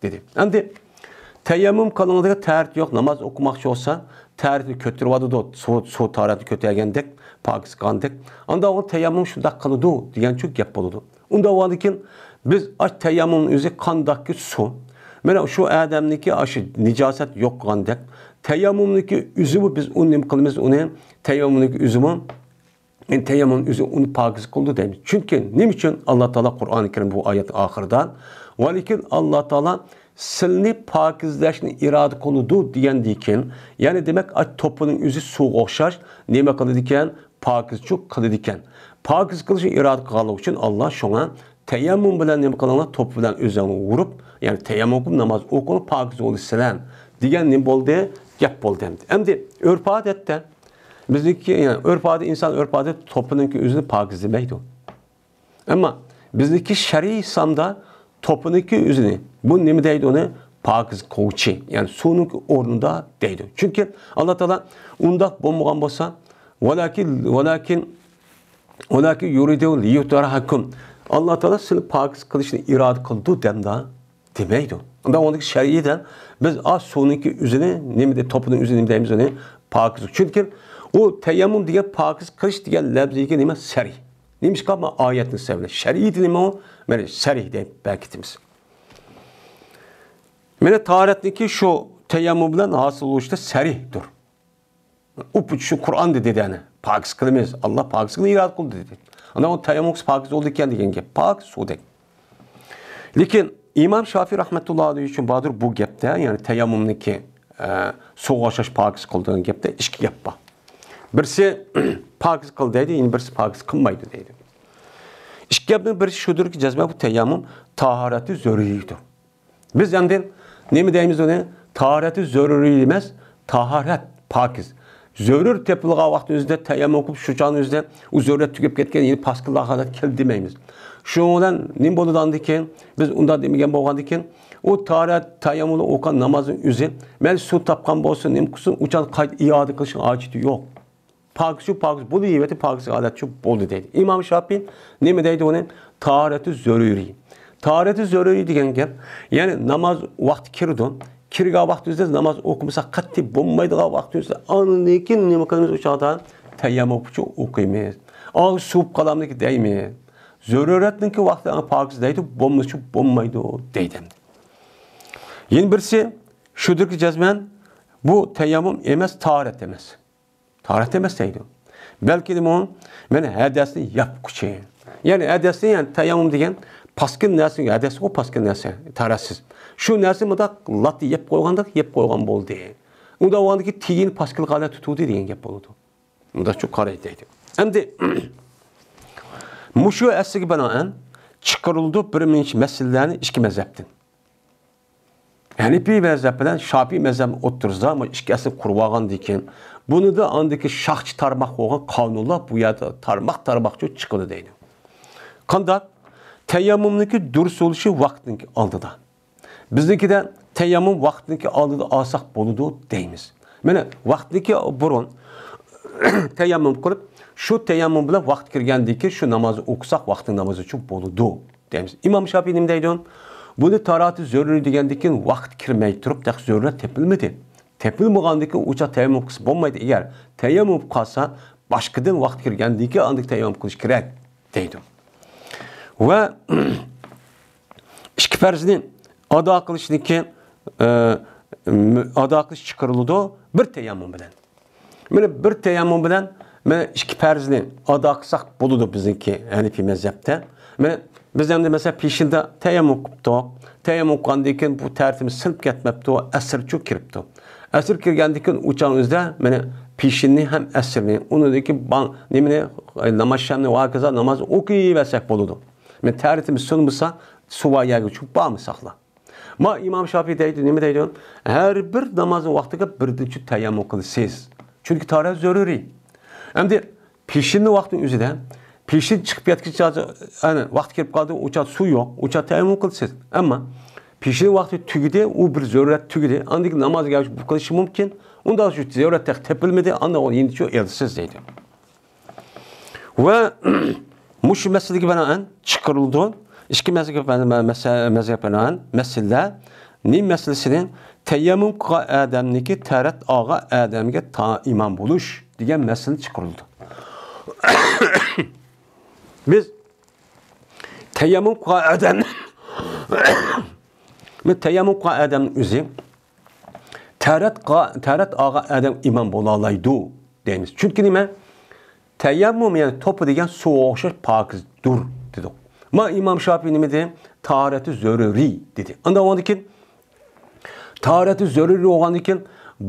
دېدى. ئەمدى تەيەممۇم قىلىڭ دېگەن تەھارەت يوق، ناماز ئوقۇماقچى بولسا، تەھارەتنى كۆتۈرۈۋاتىدۇ، سۇ، سۇ تەھارەتنى كۆتۈرگەندەك، پاكىز قىلغاندەك. ئانداق بولغان تەيەممۇم شۇنداق قىلىدۇ دېگەنچۇ گەپ بولىدۇ. ئۇنداق بولغاندىكىن بىز ئاش تەيەممۇمنىڭ ئۆزى قانداقكى سۇ؟ مانا شۇ ئادەمنىڭكى ئاشۇ نىجاسەت يوق قىلغاندەك، تەيەممۇمنىڭكى ئۆزىمۇ بىز ئۇنى نېمە قىلىمىز؟ ئۇنى تەيەممۇمنىڭكى ئۆزىمۇ، يەنى تەيەممۇم ئۆزى ئۇنى پاكىز قىلىدۇ دەيمىز. چۈنكى نېمە ئۈچۈن؟ ئاللا تائالا قۇرئانى كەرىم بۇ ئايەتنىڭ ئاخىرىدا، ۋەلىكىن ئاللا تائالا سىلنى پاكىزلاشنى ئىرادە قىلىدۇ دېگەندىن كېيىن، يەنى دېمەك، ئاش توپىنىڭ ئۆزى سۇغا ئوخشاش نېمە قىلىدىكەن؟ پاكىزچۇ قىلىدىكەن. پاكىز قىلىشنى ئىرادە قىلغانلىقى ئۈچۈن ئاللا شۇڭا تەيەممۇم بىلەن نېمە قىلىڭلار؟ توپا بىلەن ئۆزۈڭلار ئۇرۇپ، يەنى تەيەممۇم قىلىپ ناماز ئوقۇڭلار، پاكىز بولىسىلەر دېگەن نېمە بولدى؟ گەپ بولدى ئەمدى. ئەمدى ئۆرپ-ئادەتتە بىزنىڭكى، يەنى ئۆرپ-ئادەت، ئىنسان ئۆرپ-ئادەت توپىنىڭكى ئۆزىنى پاكىز دېمەيدۇ. ئەمما بىزنىڭكى شەرئىي ساندا توپىنىڭكى ئۆزىنى، بۇ نېمە دەيدۇ ئۇنى؟ پاكىز قىلغۇچى، يەنى سۇنىڭكى ئورنىدا دەيدۇ. چۈنكى ئاللا تائالا ئۇنداق بولمىغان بولسا، ۋالاكىن، ۋالاكىن، ۋالاكىن يۇرىدۇ لىيۇتەھھىرەكۇم. ئاللا تائالا سىلەرنى پاكىز قىلىشنى ئىرادە قىلدى دەمدا دېمەيدۇ. ئۇندا ئۇنىڭدىكى شەرئىيدە بىز ئا سۇنىڭكى ئۆزىنى نېمە دەپ، توپىنىڭ ئۆزىنى نېمە دەيمىز ئۇنى؟ پاكىز. چۈنكى ئۇ تەيەممۇم دېگەن پاكىز قىلىش دېگەن لەپزىگە نېمە؟ سەرىي. نېمىشقا؟ ما ئايەتنى سەۋەبى. شەرئىيدە نېمە ئۇ؟ مانا سەرىي دەپ بەركىتىمىز. مانا تاھارەتنىڭكى شۇ تەيەممۇم بىلەن ھاسىل بولۇشتا سەرىيدۇر. ئۇ شۇ قۇرئاندا دېدى، يەنى پاكىز قىلىمىز، ئاللا پاكىز قىلىپ ئىرادە قىلدى دېدى. ئاندىن ئۇ تەيەممۇم پاكىز بولدى ئىكەن دېگەن گەپ، پاكىز سۇدەك. لېكىن ئىمام شافىي رەھمەتۇللا ئەلەيھى ئۈچۈن باردۇر بۇ گەپتە، يەنى تەيەممۇمنىڭكى، ئە، سۇغا ئوخشاش پاكىز قىلىدىغان گەپتە ئىككى گەپ بار. بىرسى پاكىز قىل دەيدۇ، يەنە بىرسى پاكىز قىلمايدۇ دەيدۇ. ئىككى گەپنىڭ بىرسى شۇدۇركى، جەزمەن بۇ تەيەممۇم تاھارەتى زۆرۈرىيدۇر. بىز ئەمدى نېمە دەيمىز ئۇنى؟ تاھارەتى زۆرۈرىي ئەمەس، تاھارەت، پاكىز. زۆرۈر تېپىلغان ۋاقىتنىڭ ئۆزىدە تەيەممۇم قىلىپ، شۇ چاغنىڭ ئۆزىدە ئۇ زۆرۈرىيەت تۈگەپ كەتكەن، يەنە پاكىز قىلىدىغان ھالەت كەلدى دېمەيمىز. شۇنىڭ بىلەن نېمە بولىدۇ ئاندىن كېيىن؟ بىز ئۇنداق دېمىگەن بولغاندىن كېيىن، ئۇ تاھارەت تەيەممۇمدا ئوقۇغان نامازنىڭ ئۆزى، مەن سۇ تاپقان بولسۇن، نېمە قىلسۇن، ئۇ چاغدا قايتا ئىئادە قىلىشنىڭ ھاجىتى يوق. پاكىز شۇ پاكىز بولۇۋېتى، پاكىز ھالەت شۇ بولدى دەيدۇ. ئىمام شاپىي نېمە دەيدۇ ئۇنى؟ تاھارەتى زۆرۈرىي. تاھارەتى زۆرۈرىي دېگەن گەپ، يەنى ناماز ۋاقتى كىرىدۇ. كىرگەن ۋاقتىمىزدا ناماز ئوقۇمىساق قەتئىي بولمايدىغان ۋاقتىمىزدا ئاندىن كېيىن نېمە قىلىمىز؟ ئۇ چاغدا تەيەممۇم ئۈچۈن ئوقۇيمىز. ئاغزى سۇۋۇپ قالامدىكى دەيمىز. زۆرۈرىيەتنىڭكى ۋاقتى پاكىز دەيدۇ، بولمىسا بولمايدۇ دەيدۇ. يەنە بىرسى شۇدۇركى، جەزمەن بۇ تەيەممۇم ئەمەس، تاھارەت ئەمەس. تاھارەت ئەمەس دەيدۇ. بەلكى دېمۇ، مانا ھەدەسنى ياپقۇچى. يەنى ھەدەسنى، يەنى تەيەممۇم دېگەن پاسكىنا نەرسە، ھەدەسقۇ پاسكىنا نەرسە، تاھارەتسىز. شۇ نەرسە مۇنداق لاتا يەپ قويغاندەك يەپ قويغان بولدى. ئۇنداق بولغاندىكى تېگىنى پاسكىنا ھالەت تۇتۇۋىدى دېگەن گەپ بولىدۇ. مۇنداقچۇ قارايدۇ دەيدۇ. ئەمدى مۇشۇ ئەسلىگە بىنائەن چىقىرىلىدۇ بىر نەچچە مەسىلىلەرنى ئىككى مەزھەپتىن. ھەنىپىي مەزھەپ بىلەن شاپىئىي مەزھەپنىڭ ئوتتۇرىسىدا مۇ-، ئىككى ئەسىر قۇرۇۋالغاندىن كېيىن، بۇنىدا ئاندىكى شاخچە تارماق بولغان قانۇنلار بۇ يەردە تارماق-تارماقچە چىقىدۇ دەيدۇ. قانداق؟ تەيەممۇمنىڭكى دۇرۇس بولۇشى ۋاقتىنىڭكى ئالدىدا. بىزنىڭكىدە تەيەممۇم ۋاقتىنىڭكى ئالدىدا ئالساق بولىدۇ دەيمىز. مانا، ۋاقتىنىڭكى بۇرۇن تەيەممۇم قىلىپ، شۇ تەيەممۇم بىلەن ۋاقىت كىرگەندىن كېيىن شۇ نامازنى ئوقۇساق، ۋاقتىنىڭ نامازى ئۈچۈن بولىدۇ دەيمىز. ئىمام شاپىي نېمە دەيدۇ؟ بۇنى تاھارەتى زۆرۈرىي دېگەندىن كېيىن ۋاقىت كىرمەي تۇرۇپ، تېخى زۆرۈرىيەت تېپىلمىدى. تېپىلمىغاندىن كېيىن ئۇ چاغ تەيەممۇم قىلسا بولمايدۇ. ئەگەر تەيەممۇم قىلىپ قالسا، باشقىدىن ۋاقىت كىرگەندىن كېيىن ئاندىن تەيەممۇم قىلىش كېرەك دەيدۇ. ۋە ئىككى پەرزنى ئادا قىلىشنىڭكى، ئە، ئادا قىلىش چىقىرىلىدۇ بىر تەيەممۇم بىلەن. مانا بىر تەيەممۇم بىلەن مانا ئىككى پەرزنى ئادا قىلساق بولىدۇ بىزنىڭكى ھەنىپىي مەزھەپتە. مانا بىز ئەمدى مەسىلەن پېشىندا تەيەممۇم قىپتۇ. تەيەممۇم قىلغاندىن كېيىن بۇ تەرىتىمىز سىنىپ كەتمەپتۇ، ئەسىرچۇ كىرىپتۇ. ئەسىر كىرگەندىن كېيىن ئۇ چاغنىڭ ئۆزىدە مانا پېشىننى ھەم ئەسىرنى، ئۇنىڭدىن كېيىن باڭ، نېمىنى، ناماز شامنى ۋە ھاكازا نامازنى ئوقۇيۋەرسەك بولىدۇ. مانا تەرىتىمىز سۇنمىسا، سۇ بار يەرگە چۈشۈپ بارمىساقلا. ما ئىمام شاپىي دەيدۇ، نېمە دەيدۇ؟ ھەر بىر نامازنىڭ ۋاقتىغا بىردىنچى تەيەممۇم قىلىسىز. چۈنكى تاھارەت زۆرۈرىي. ئەمدى پېشىننى ۋاقتىنىڭ ئۆزىدە، پېشىن چىقىپ كەتكۈچە ئەنە ۋاقتى كىرىپ قالدى، ئۇ چاغ سۇ يوق، ئۇ چاغ تەيەممۇم قىلىسىز. ئەمما پېشىن ۋاقتى تۈگىدى، ئۇ بىر زۆرۈرىيەت تۈگىدى، ئاندىن كېيىن نامازغا بۇ قىلىشى مۇمكىن. ئۇنداق شۇ زۆرۈرىيەت تېخى تېپىلمىدى، ئاندىن ئۇنى يېنىچۇ ئېلىسىز دەيدۇ. ۋە مۇشۇ مەسىلىگە بىنائەن چىقىرىلىدۇ. ئىككى مەزھەپكە بىنائەن، مەسە-، مەزھەپكە بىنائەن مەسىلىلەر. نېمە مەسىلىسىنى؟ تەيەممۇم قىلغان ئادەمنىڭكى تەرەت ئالغان ئادەمگە تا-، ئىمام بولۇش دېگەن مەسىلە چىقىرىلىدۇ. بىز تەيەممۇم قىلغان ئادەم، بىز تەيەممۇم قىلغان ئادەمنىڭ ئۆزى تەرەت قا-، تەرەت ئالغان ئادەم ئىمام بولالايدۇ دەيمىز. چۈنكى نېمە؟ تەيەممۇم، يەنى توپا دېگەن سۇغا ئوخشاش پاكىزدۇر دېدۇق. ما ئىمام شاپىي نېمە دېدى؟ تاھارەتى زۆرۈرىي دېدى. ئاندىن ئۇنىڭدىن كېيىن تاھارەتى زۆرۈرىي بولغاندىن كېيىن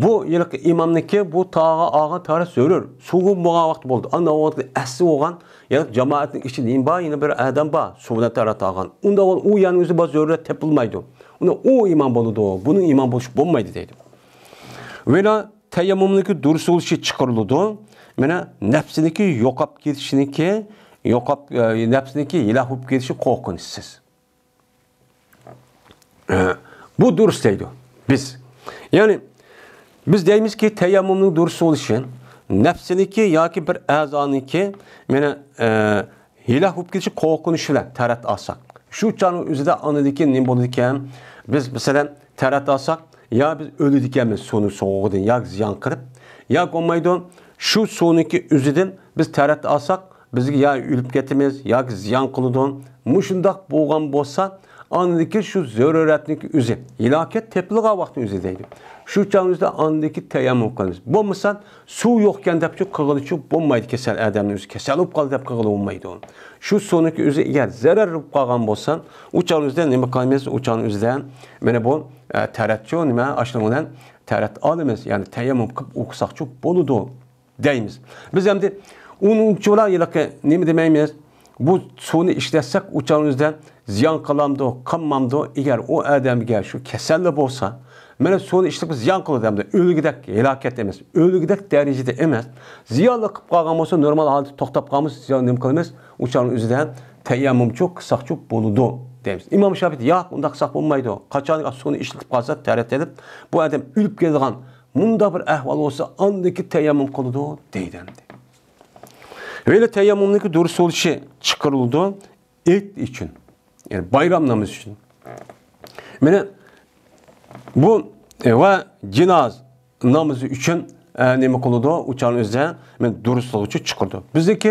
بۇ ھېلىقى ئىمامنىڭكى بۇ تاغا ئالغان تاھارەت زۆرۈر. سۇغا بولغان ۋاقتى بولدى. ئاندىن ئۇنىڭدىن كېيىن ئەسلى بولغان، يەنى جامائەتنىڭ ئىچىدە نېمە بار؟ يەنە بىر ئادەم بار. سۇ بىلەن تاھارەت ئالغان. ئۇنداق بولغان ئۇ يەنە ئۆزى بار زۆرۈرىيەت تېپىلمايدۇ. ئۇنى ئۇ ئىمام بولىدۇ. بۇنىڭ ئىمام بولۇشى بولمايدۇ دەيدۇ. ۋە تەيەممۇمنىڭكى دۇرۇس بولۇشى چىقىرىلىدۇ. مانا نەپسىنىڭكى يوقاپ كېتىشىنىڭكى، يوقاپ، ئە، نەپسىنىڭكى ھالاك بولۇپ كېتىشى قورقۇنچسىز. ئە، بۇ دۇرۇس دەيدۇ بىز. يەنى بىز دەيمىزكى، تەيەممۇمنىڭ دۇرۇس بولۇشى نەپسىنىڭكى ياكى بىر ئەزانىڭكى، مانا، ئە، ھالاك بولۇپ كېتىشى قورقۇنچ بىلەن تەرەت ئالساق، شۇ چاغنىڭ ئۆزىدە ئاندىن كېيىن نېمە بولىدىكەن؟ بىز، مەسىلەن، تەرەت ئالساق، يا بىز ئۆلىدىكەنمىز سۇنىڭ سوغۇقىدىن ياكى زىيان قىلىپ، ياكى بولمايدۇ، شۇ سۇنىڭكى ئۆزىدىن بىز تەرەت ئالساق، بىزگە يا ئۆلۈپ كېتىمىز ياكى زىيان قىلىدۇ. مۇشۇنداق بولغان بولسا، ئاندىن كېيىن شۇ زۆرۈرەتنىڭكى ئۆزى، ھالاكەت تېپىلغان ۋاقىتنىڭ ئۆزى دەيدۇ. شۇ چاغنىڭ ئۆزىدە ئاندىن كېيىن تەيەممۇم قىلىمىز. بولمىسا، سۇ يوقكەن دەپچۇ قىلغىلىچۇ بولمايدۇ. كېسەل ئادەمنىڭ ئۆزى كېسەل بولۇپ قالدى دەپ قىلغىلى بولمايدۇ. شۇ سۇنىڭكى ئۆزى ئەگەر زەرەر بولۇپ قالغان بولسا، ئۇ چاغنىڭ ئۆزىدە نېمە قىلىمىز؟ ئۇ چاغنىڭ ئۆزىدە مانا بۇ، ئە، تەرەتچۇ نېمە؟ ئاشۇنىڭ بىلەن تەرەت ئالىمىز. يەنى تەيەممۇم قىلىپ ئوقۇساقچۇ بولىدۇ دەيمىز. بىز ئەمدى ئۇنىڭچۇلا ھېلىقى نېمە دېمەيمىز؟ بۇ سۇنى ئىشلەتسەك، ئۇ چاغنىڭ ئۆزىدە زىيان قىلامدۇ، قىلمامدۇ؟ ئەگەر ئۇ ئادەمگە شۇ كېسەللا بولسا، مانا سۇنى ئىشلىتىپ زىيان قىلىدۇ ئەمدى. ئۆلگۈدەك ھالاكەت ئەمەس، ئۆلگۈدەك دەرىجىدە ئەمەس. زىيانلا قىلىپ قالغان بولسا، نورمال ھالەتتە توختاپ قالمىسا، زىيان نېمە قىلىمىز؟ ئۇ چاغنىڭ ئۆزىدە تەيەممۇمچۇ قىلساقچۇ بولىدۇ دەيمىز. ئىمام شاپىئىي، ياق، ئۇنداق قىلساق بولمايدۇ. قاچان سۇنى ئىشلىتىپ قالسا، تەرەت ئېلىپ، بۇ ئادەم ئۆلۈپ كېتىدىغان مۇنداق بىر ئەھۋال بولسا، ئاندىكى تەيەممۇم قىلىدۇ دەيدۇ ئەمدى. ۋە تەيەممۇمنىڭكى دۇرۇس بولۇشى چىقىرىلىدۇ ئىد ئۈچۈن، يەنى بايرام نامىزى ئۈچۈن. مانا بۇ، ئە، ۋە جىناز نامىزى ئۈچۈن، ئە، نېمە قىلىدۇ؟ ئۇ چاغنىڭ ئۆزىدە مانا دۇرۇسلۇقىچۇ چىقىرىدۇ. بىزنىڭكى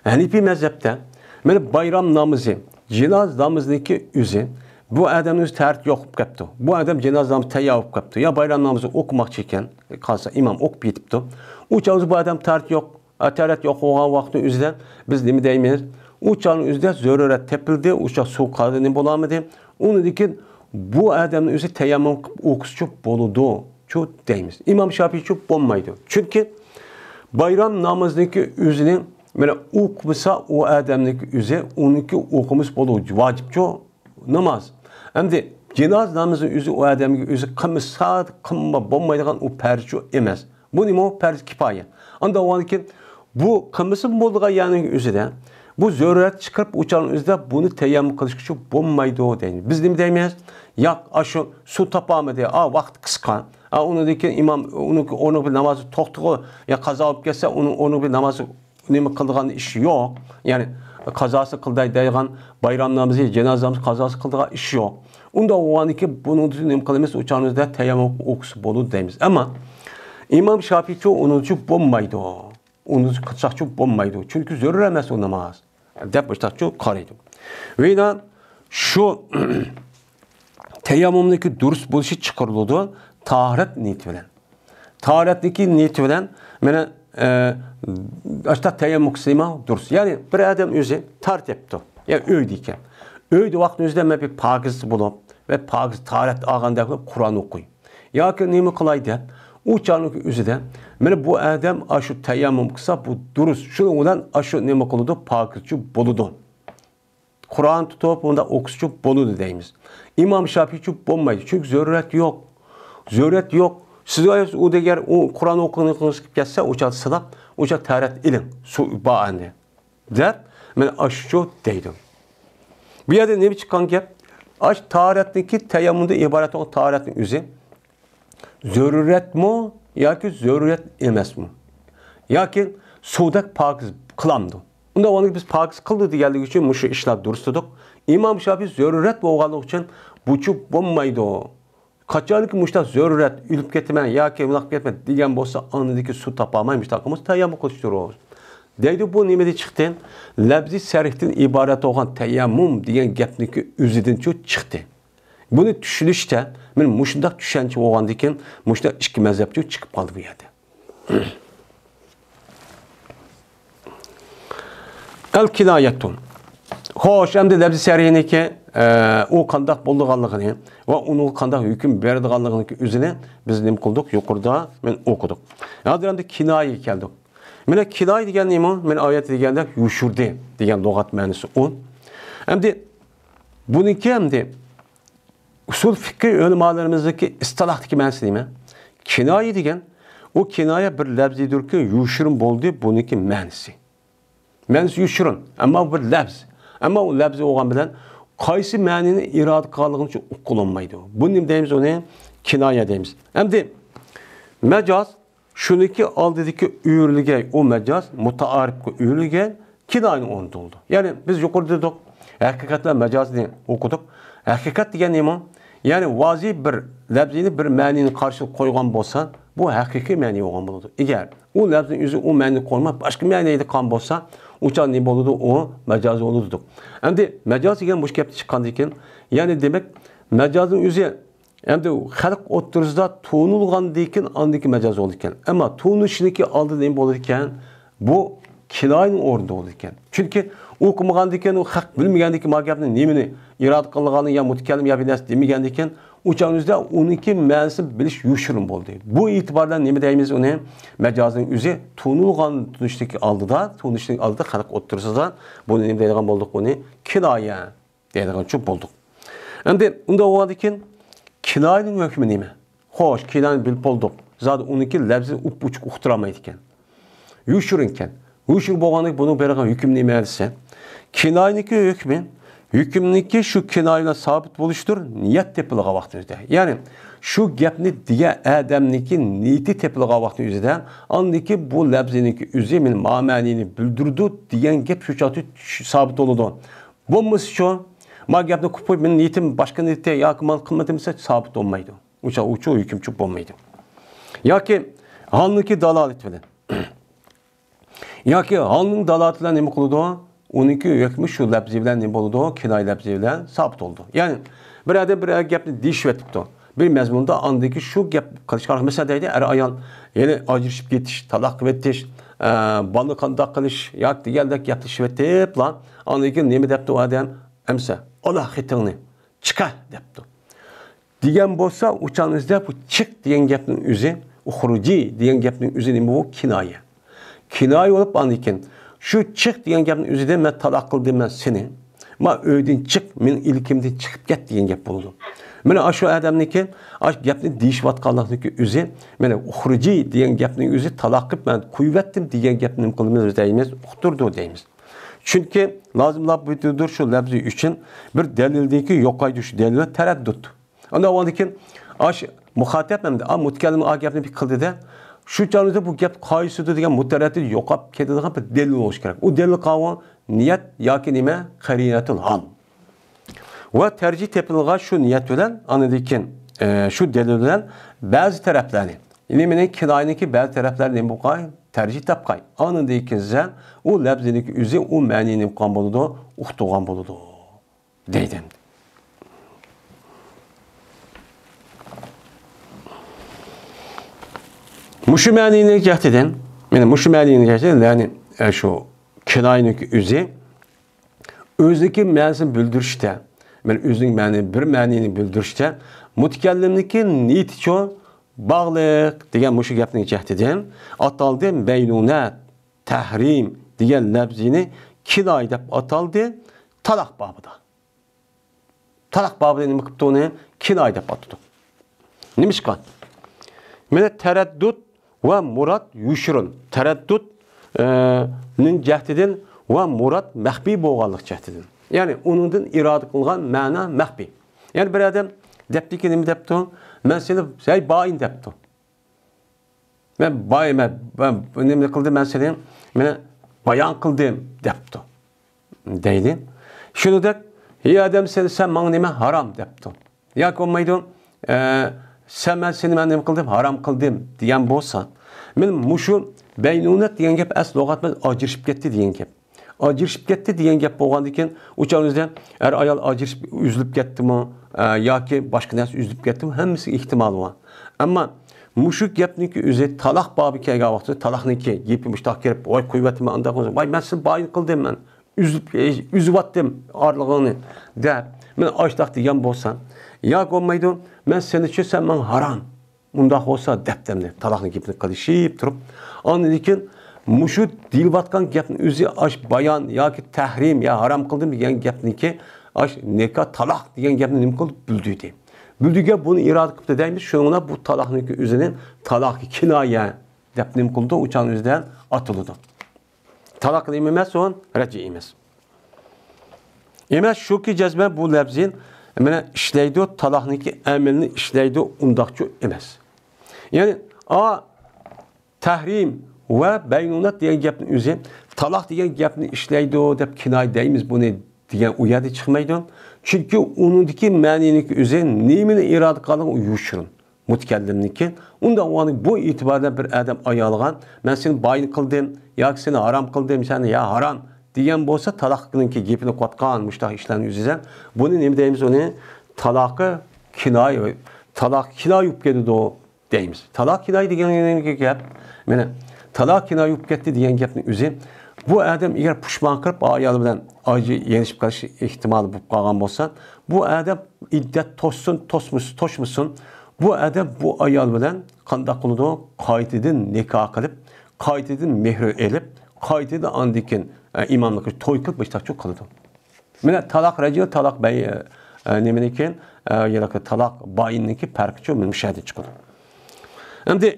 ھەنىپىي مەزھەپتە مانا بايرام نامىزى، جىناز نامىزىنىڭكى ئۆزى، بۇ ئادەمنىڭ ئۆزى تەرىتى يوق بولۇپ قاپتۇ. بۇ ئادەم جىناز نامىزى تەييار بولۇپ قاپتۇ. يا بايرام نامىزى ئوقۇماقچى ئىكەن، قالسا ئىمام ئوقۇپ يېتىپتۇ. ئۇ چاغدا بۇ ئادەم تەرىتى يوق. ئا، تەرەت يوق بولغان ۋاقىتنىڭ ئۆزىدە بىز نېمە دەيمىز؟ ئۇ چاغنىڭ ئۆزىدە زۆرۈرەت تېپىلدى، ئۇ چاغ سۇ قالدى، نېمە بولالمىدى. ئۇنىڭدىن كېيىن بۇ ئادەمنىڭ ئۆزى تەيەممۇم قىلىپ ئوقۇسىچۇ بولىدۇ، چۇ دەيمىز. ئىمام شاپىئىچۇ بولمايدۇ. چۈنكى بايرام نامىزىنىڭكى ئۆزىنى مانا ئوقۇمىسا، ئۇ ئادەمنىڭكى ئۆزى ئۇنىڭكى ئوقۇمىسا بولىدۇ، ۋاجىپچۇ ناماز. ئەمدى جىناز نامىزى ئۆزى ئۇ ئادەمگە ئۆزى قىلمىسا، قىلما بولمايدىغان ئۇ پەرزچۇ ئەمەس. بۇ نېمە؟ پەرز كىپايە. ئاندا ئۇنىڭدىن كېيىن بۇ قىلمىسا بولىدىغان يەرنىڭ ئۆزىدە، بۇ زۆرۈرەت چىقىرىپ، ئۇ چاغنىڭ ئۆزىدە بۇنى تەيەممۇم قىلىشقىچۇ بولمايدۇ دەيدۇ. بىز نېمە دەيمىز؟ ياق، ئاشۇ سۇ تاپالمىدى، ئا، ۋاقىت قىسقا. ئا، ئۇنىڭدىن كېيىن ئىمام ئۇنىڭ ئورنىغا بىر ناماز توختىغۇ، يا قازا بولۇپ كەتسە، ئۇنىڭ ئورنىغا بىر ناماز نېمە قىلىدىغان ئىش يوق. يەنى قازاسى قىلداي دەيدىغان بايرام نامىزى، جانازا نامىزى قازاسى قىلىدىغان ئىش يوق. ئۇنداق بولغاندىن كېيىن بۇنىڭدىن نېمە قىلىمىز؟ ئۇ چاغنىڭ ئۆزىدە تەيەممۇم ئوقۇسا بولىدۇ دەيمىز. ئەمما ئىمام شاپىئىچۇ ئۇنىڭچۇ بولمايدۇ. ئۇنى قىلساقچۇ بولمايدۇ. چۈنكى زۆرۈر ئەمەس ئۇ ناماز، دەپ مۇشتاقچۇ قارايدۇ. ۋە شۇ تەيەممۇمنىڭكى دۇرۇس بولۇشى چىقىرىلىدۇ تاھارەت نىيىتى بىلەن. تاھارەتنىڭكى نىيىتى بىلەن مانا، ئە، ئاشتا تەيەممۇم قىلسىما دۇرۇس. يەنى بىر ئادەم ئۆزى تارتىپتۇ. يا ئۆيدە ئىكەن. ئۆيدە ۋاقىتنىڭ ئۆزىدە مەن بىر پاكىز بولۇپ ۋە پاكىز تاھارەت ئالغاندەك قىلىپ قۇرئان ئوقۇي. ياكى نېمە قىلاي دەپ، ئۇ چاغنىڭ ئۆزىدە مانا بۇ ئادەم ئاشۇ تەيەممۇم قىلسا، بۇ دۇرۇس. شۇنىڭ بىلەن ئاشۇ نېمە قىلىدۇ؟ پاكىزچۇ بولىدۇ. قۇرئان تۇتۇپ، ئۇنداق ئوقۇسچۇ بولىدۇ دەيمىز. ئىمام شاپىئىچۇ بولمايدۇ، چۈنكى زۆرۈرەت يوق. زۆرۈرەت يوق. سىز ئۇ دېگەر ئۇ قۇرئان ئوقۇغىنىڭىز كەلسە، ئۇ چاغدا سىلاپ، ئۇ چاغدا تەھارەت ئېلىڭ. سۇ بار ئەمدى، دەپ، مانا ئاشۇچۇ دەيدۇ. بۇ يەردە نېمە چىققان گەپ؟ ئاش تاھارەتنىڭكى تەيەممۇمدىن ئىبارەت بولغان تاھارەتنىڭ ئۆزى زۆرۈرەتمۇ ياكى زۆرۈرەت ئەمەسمۇ؟ ياكى سۇدەك پاكىز قىلامدۇ؟ ئۇنداق بولغاندا بىز پاكىز قىلدى دېگەنلىكى ئۈچۈن مۇشۇ ئىشلار دۇرۇس دېدۇق. ئىمام شاپىئى زۆرۈرەت بولغانلىقى ئۈچۈن بۇچۇ بولمايدۇ. قاچانكى مۇشۇنداق زۆرۈرەت، ئۆلۈپ كېتىمەن ياكى مۇنداق كېتىمەن دېگەن بولسا، ئاندىن كېيىن سۇ تاپالماي مۇشۇنداق قىلمىسا تەيەممۇم قىلىش دۇرۇس. دەيدۇ، بۇ نېمىدىن چىقتى؟ لەپزى سەرھتىن ئىبارەت بولغان تەيەممۇم دېگەن گەپنىڭكى ئۆزىدىنچۇ چىقتى. بۇنى چۈشىنىشتە، مانا مۇشۇنداق چۈشەنچە بولغاندىكىن، مۇشۇنداق ئىككى مەزھەپچۇ چىقىپ قالدى بۇ يەردە. ئەل كىنايەتۇ. خوش، ئەمدى لەپزى سەرھىنىڭكى، ئە، ئۇ قانداق بولىدىغانلىقىنى ۋە ئۇنىڭغا قانداق ھۆكۈم بېرىدىغانلىقىنىڭكى ئۆزىنى بىز نېمە قىلدۇق؟ يۇقىرىدا مانا ئوقۇدۇق. ھازىر ئەمدى كىنايىگە كەلدۇق. مانا كىنايە دېگەن نېمە؟ مانا ئايەتتە دېگەندەك يوشۇردى دېگەن لۇغەت مەنىسى ئۇ. ئەمدى بۇنىڭكى ئەمدى ئۇسۇل فىقھى ئۆلىمالىرىمىزنىڭكى ئىستىلاھتىكى مەنىسى نېمە؟ كىنايە دېگەن، ئۇ كىنايە بىر لەپزىدۇركى، يوشۇرۇن بولدى بۇنىڭكى مەنىسى. مەنىسى يوشۇرۇن، ئەمما بىر لەپز. ئەمما ئۇ لەپزى بولغان بىلەن قايسى مەنىنى ئىرادە قىلغانلىقىنى ئۇققىلى بولمايدۇ. بۇنى نېمە دەيمىز؟ ئۇنى كىنايە دەيمىز. ئەمدى مەجاز، شۇنىڭكى ئالدىدىكى ئۆرۈلگەي، ئۇ مەجاز مۇتائارىپقا ئۆرۈلگەن كىنايىنىڭ ئورنىدا بولىدۇ. يەنى بىز يۇقىرىدا دېدۇق، ھەقىقەت بىلەن مەجازنى ئوقۇدۇق. ھەقىقەت دېگەن نېمە؟ يەنى ۋازى بىر لەپزىنى، بىر مەنىنى قارشى قويغان بولسا، بۇ ھەقىقىي مەنى بولغان بولىدۇ. ئەگەر ئۇ لەپزىنىڭ ئۆزى ئۇ مەنىنى قويماي، باشقا مەنىدە قالغان بولسا، ئۇ چاغ نېمە بولىدۇ؟ ئۇ مەجاز بولىدۇ. ئەمدى مەجاز دېگەن مۇشۇ گەپتىن چىققاندىن كېيىن، يەنى دېمەك، مەجازنىڭ ئۆزى ئەمدى خەلق ئوتتۇرىسىدا تونۇلغاندىن كېيىن ئاندىن كېيىن مەجاز بولىدىكەن. ئەمما تونۇشنىڭكى ئالدىدا نېمە بولىدىكەن؟ بۇ كىنايىنىڭ ئورنىدا بولىدىكەن. چۈنكى ئۇقمىغاندىن كېيىن، ئۇ خەق بىلمىگەندىن كېيىن، ما گەپنى نېمىنى ئىرادە قىلغانلىقىنى يا مۇتەكەللىم يا بىر نەرسە دېمىگەندىن كېيىن، ئۇ چاغنىڭ ئۆزىدە ئۇنىڭكى مەنىسىنى بىلىش يوشۇرۇن بولدى. بۇ ئېتىبار بىلەن نېمە دەيمىز ئۇنى؟ مەجازنىڭ ئۆزى تونۇلغان تونۇشنىڭكى ئالدىدا، تونۇشنىڭ ئالدىدا خەلق ئوتتۇرىسىدا بۇنى نېمە دەيدىغان بولدۇق؟ بۇنى كىنايە دەيدىغان چوق بولدۇق. ئەمدى ئۇنداق بولغاندىن كېيىن كىنايىنىڭ ھۆكمى نېمە؟ خوش، كىنايىنى بىلىپ بولدۇق. زادى ئۇنىڭكى لەپزى ئوپئوچۇق ئۇقتۇرالمايدىكەن. يوشۇرۇنكەن. يوشۇرۇن بولغاندىكىن بۇنىڭ بېرىدىغان ھۆكمى نېمە دېسە، كىنايىنىڭكى ھۆكمى، ھۆكۈمنىڭكى شۇ كىنايە بىلەن سابىت بولۇشىدۇر، نىيەت تېپىلغان ۋاقتىمىزدا. يەنى شۇ گەپنى دېگەن ئادەمنىڭكى نىيىتى تېپىلغان ۋاقتىنىڭ ئۆزىدە، ئاندىكى بۇ لەپزىنىڭكى ئۆزى مېنى ما مەنىنى بىلدۈرىدۇ دېگەن گەپ شۇ چاغدا سابىت بولىدۇ. بولمىسىچۇ، ما گەپنى قىلىپ قويۇپ، مېنىڭ نىيىتىم باشقا نىيەتتە ياكى مانا قىلمىدىم دېسە، سابىت بولمايدۇ. ئۇ چاغ ئۇچۇ ھۆكۈم چوق بولمايدۇ. ياكى ھالنىڭكى دالالىتى بىلەن. ياكى ھالنىڭ دالالىتى بىلەن نېمە قىلىدۇ؟ ئۇنىڭكى ھۆكمى شۇ لەپزى بىلەن نېمە بولىدۇ؟ كىنايە لەپزى بىلەن سابىت بولىدۇ. يەنى بىر ئادەم بىر گەپنى دېيىشىۋېتىپتۇ. بىر مەزمۇندا ئاندىكى شۇ گەپ قىلىشقا، مىسال دەيدۇ، ئەر-ئايال يەنى ئاجرىشىپ كېتىش، تالاق قىلىۋېتىش، ئە، بالىنى قانداق قىلىش ياكى دېگەندەك گەپلىشىۋېتىپلا، ئاندىن كېيىن نېمە دەپتۇ ئۇ ئادەم؟ ئەمسە، ئالا خېتىڭنى، چىقە دەپتۇ. دېگەن بولسا، ئۇ چاغنىڭ ئۆزىدە بۇ چىق دېگەن گەپنىڭ ئۆزى، ئۇخرۇجى دېگەن گەپنىڭ ئۆزى نېمە بۇ؟ كىنايە. كىنايە بولۇپ، ئاندىن كېيىن شۇ چىق دېگەن گەپنىڭ ئۆزىدە مەن تالاق قىلدىم مەن سېنى. ما ئۆيدىن چىق، مېنىڭ ئىلكىمدىن چىقىپ كەت دېگەن گەپ بولىدۇ. مانا ئاشۇ ئادەمنىڭكى ئاشۇ گەپنى دېيىشىۋاتقانلىقنىڭكى ئۆزى، مانا ئۇخرۇجى دېگەن گەپنىڭ ئۆزى تالاق قىلىپ مەن قويۇۋەتتىم دېگەن گەپنى نېمە قىلىمىز دەيمىز، ئۇقتۇرىدۇ دەيمىز. چۈنكى لازىملا بۇ شۇ لەپزى ئۈچۈن بىر دەلىلدىكى يوقايدۇ شۇ دەلىل تەرەددۇت. ئاندىن ئاۋۋالدىن كېيىن ئاش مۇخاتەپ ئەمدى، ئا، مۇتەكەللىم ئا گەپنى بىر قىلدى-دە، شۇ چاغدا بۇ گەپ قايسىدۇر دېگەن مۇتەرەددىت يوقاپ كېتىدىغان بىر دەلىل بولۇشى كېرەك. ئۇ دەلىل قاۋۇ نىيەت ياكى نېمە؟ قەرىنەتۇل ھال. ۋە تەرجىھ تېپىلغان شۇ نىيەت بىلەن، ئاندىن كېيىن، ئە، شۇ دەلىل بىلەن بەزى تەرەپلەرنى، يەنى مېنىڭ كىنايىنىڭكى بەزى تەرەپلەرنى نېمە قىلغاي؟ تەرجىھ تاپقاي. ئاندىن كېيىن سىزە ئۇ لەپزىنىڭكى ئۆزى ئۇ مەنىنى نېمە قىلغان بولىدۇ؟ ئۇقتۇرغان بولىدۇ. دەيدۇ. مۇشۇ مەنىنىڭ جەھىتىدىن، مانا مۇشۇ مەنىنىڭ جەھىتىدىن، يەنى، ئە، شۇ كىنايىنىڭ ئۆزى، ئۆزىنىڭكى مەنىسىنى بىلدۈرۈشتە، مانا ئۆزىنىڭ مەنى، بىر مەنىنى بىلدۈرۈشتە، مۇتەكەللىمنىڭكى نىيىتىچۇ باغلىق دېگەن مۇشۇ گەپنىڭ جەھىتىدىن ئاتالدى بەينۇنە، تەھرىم دېگەن لەپزىنى كىنايە دەپ ئاتالدى تالاق بابىدا. تالاق بابىدا نېمە قىپتۇ ئۇنى؟ كىنايە دەپ ئاتىدۇ. نېمىشقا؟ مانا تەرەددۇت ۋە مۇراد يوشۇرۇن. تەرەددۇت، ئە، نىڭ جەھىتىدىن ۋە مۇراد مەخپىي بولغانلىق جەھىتىدىن. يەنى ئۇنىڭدىن ئىرادە قىلغان مەنا مەخپىي. يەنى بىر ئادەم دەپتىكى نېمە دەپتۇ؟ مەن سېنى، ھەي بايىن دەپتۇ. مەن باي-، مەن، مەن نېمە قىلدىم، مەن سېنى، مانا بايان قىلدىم دەپتۇ. دەيدۇ. شۇنىڭدەك، ھەي ئادەم، سەن، سەن ماڭا نېمە ھارام دەپتۇ. ياكى بولمايدۇ، ئە، سەن، مەن سېنى مەن نېمە قىلدىم؟ ھارام قىلدىم دېگەن بولسا، مانا مۇشۇ بەينۇنەت دېگەن گەپ ئەسلى لۇغەت بىلەن ئاجرىشىپ كەتتى دېگەن گەپ. ئاجرىشىپ كەتتى دېگەن گەپ بولغاندىن كېيىن، ئۇ چاغ ئۆزىدە ئەر-ئايال ئاجرىشىپ ئۈزۈلۈپ كەتتىمۇ، ئە، ياكى باشقا نەرسە ئۈزۈلۈپ كەتتىمۇ، ھەممىسىگە ئېھتىمال بار. ئەمما مۇشۇ گەپنىڭكى ئۆزى تالاق بابى كەلگەن ۋاقتىدا، تالاقنىڭكى گېپى مۇشتاق كىرىپ، ۋاي قويۇۋەتىمەن ئانداق بولسا، ۋاي مەن سېنى بايىن قىلدىم مەن. ئۈزۈپ، ئۈزۈۋەتتىم ئارىلىقىڭنى دەپ، مانا ئاشتاق دېگەن بولسا، ياكى بولمايدۇ، مەن سېنى چۈشۈرسەم ماڭا ھارام، ئۇنداق بولسا دەپتىمدى، تالاقنىڭ گېپىنى قىلىشىپ تۇرۇپ، ئاندىن كېيىن مۇشۇ دېيىلىۋاتقان گەپنىڭ ئۆزى ئاش بايان ياكى تەھرىم يا ھارام قىلدىم دېگەن گەپنىڭكى ئاش نىكاھ تالاق دېگەن گەپنى نېمە قىلدى؟ بۈلدۈردى. بىلدۈرگەن بۇنى ئىرادە قىپتۇ دەيمىز. شۇنىڭ بىلەن بۇ تالاقنىڭكى ئۆزىنى تالاقى كىنايە دەپ نېمە قىلىدۇ؟ ئۇ چاغنىڭ ئۆزىدە ئاتىلىدۇ. تالاق نېمە ئەمەس ئۇ؟ رەجئىي ئەمەس. ئەمەس شۇكى جەزمەن بۇ لەپزى مانا ئىشلەيدۇ، تالاقنىڭكى ئەمىلىنى ئىشلەيدۇ، ئۇنداقچۇ ئەمەس. يەنى، ئا، تەھرىم ۋە بەينۇنات دېگەن گەپنىڭ ئۆزى، تالاق دېگەن گەپنى ئىشلەيدۇ دەپ كىنايە دەيمىز بۇنى دېگەن ئۇ يەردە چىقمايدۇ. چۈنكى ئۇنىڭدىكى مەنىنىڭ ئۆزى نېمىنى ئىرادە قىلغانلىقى يوشۇرۇن. مۇتەكەللىمنىڭكى. ئۇنداق بولغاندا بۇ ئېتىباردا بىر ئادەم ئايالىغا، مەن سېنى بايىن قىلدىم ياكى سېنى ھارام قىلدىم، سەن يا ھارام دېگەن بولسا، تالاقنىڭكى گېپىنى قىلىۋاتقان مۇشۇنداق ئىشلارنىڭ يۈزىسىدىن بۇنى نېمە دەيمىز؟ ئۇنى تالاقى كىنايە، تالاق كىنايە بولۇپ كېتىدۇ دەيمىز. تالاق كىنايە دېگەن گەپ، مانا، تالاق كىنايە بولۇپ كەتتى دېگەن گەپنىڭ ئۆزى، بۇ ئادەم ئەگەر پۇشمان قىلىپ ئايالى بىلەن ئايرىلىشىپ قېلىش ئېھتىمالى بولۇپ قالغان بولسا، بۇ ئادەم ئىددەت توشسۇن، توشمىسۇن، توشمىسۇن، بۇ ئادەم بۇ ئايال بىلەن قانداق قىلىدۇ؟ قايتىدىن نىكاھ قىلىپ، قايتىدىن مۆھۈر ئېلىپ، قايتىدىن ئاندىن كېيىن، ئە، ئىماملىققا توي قىلىپ، مۇشۇنداقچۇ قىلىدۇ. مانا تالاق رەجئىي، تالاق بەي-، ئە، نېمىنىڭكى، ئە، يەنى تالاق بايىننىڭكى پەرقىچۇ مۇشۇ يەردىن چىقىدۇ. ئەمدى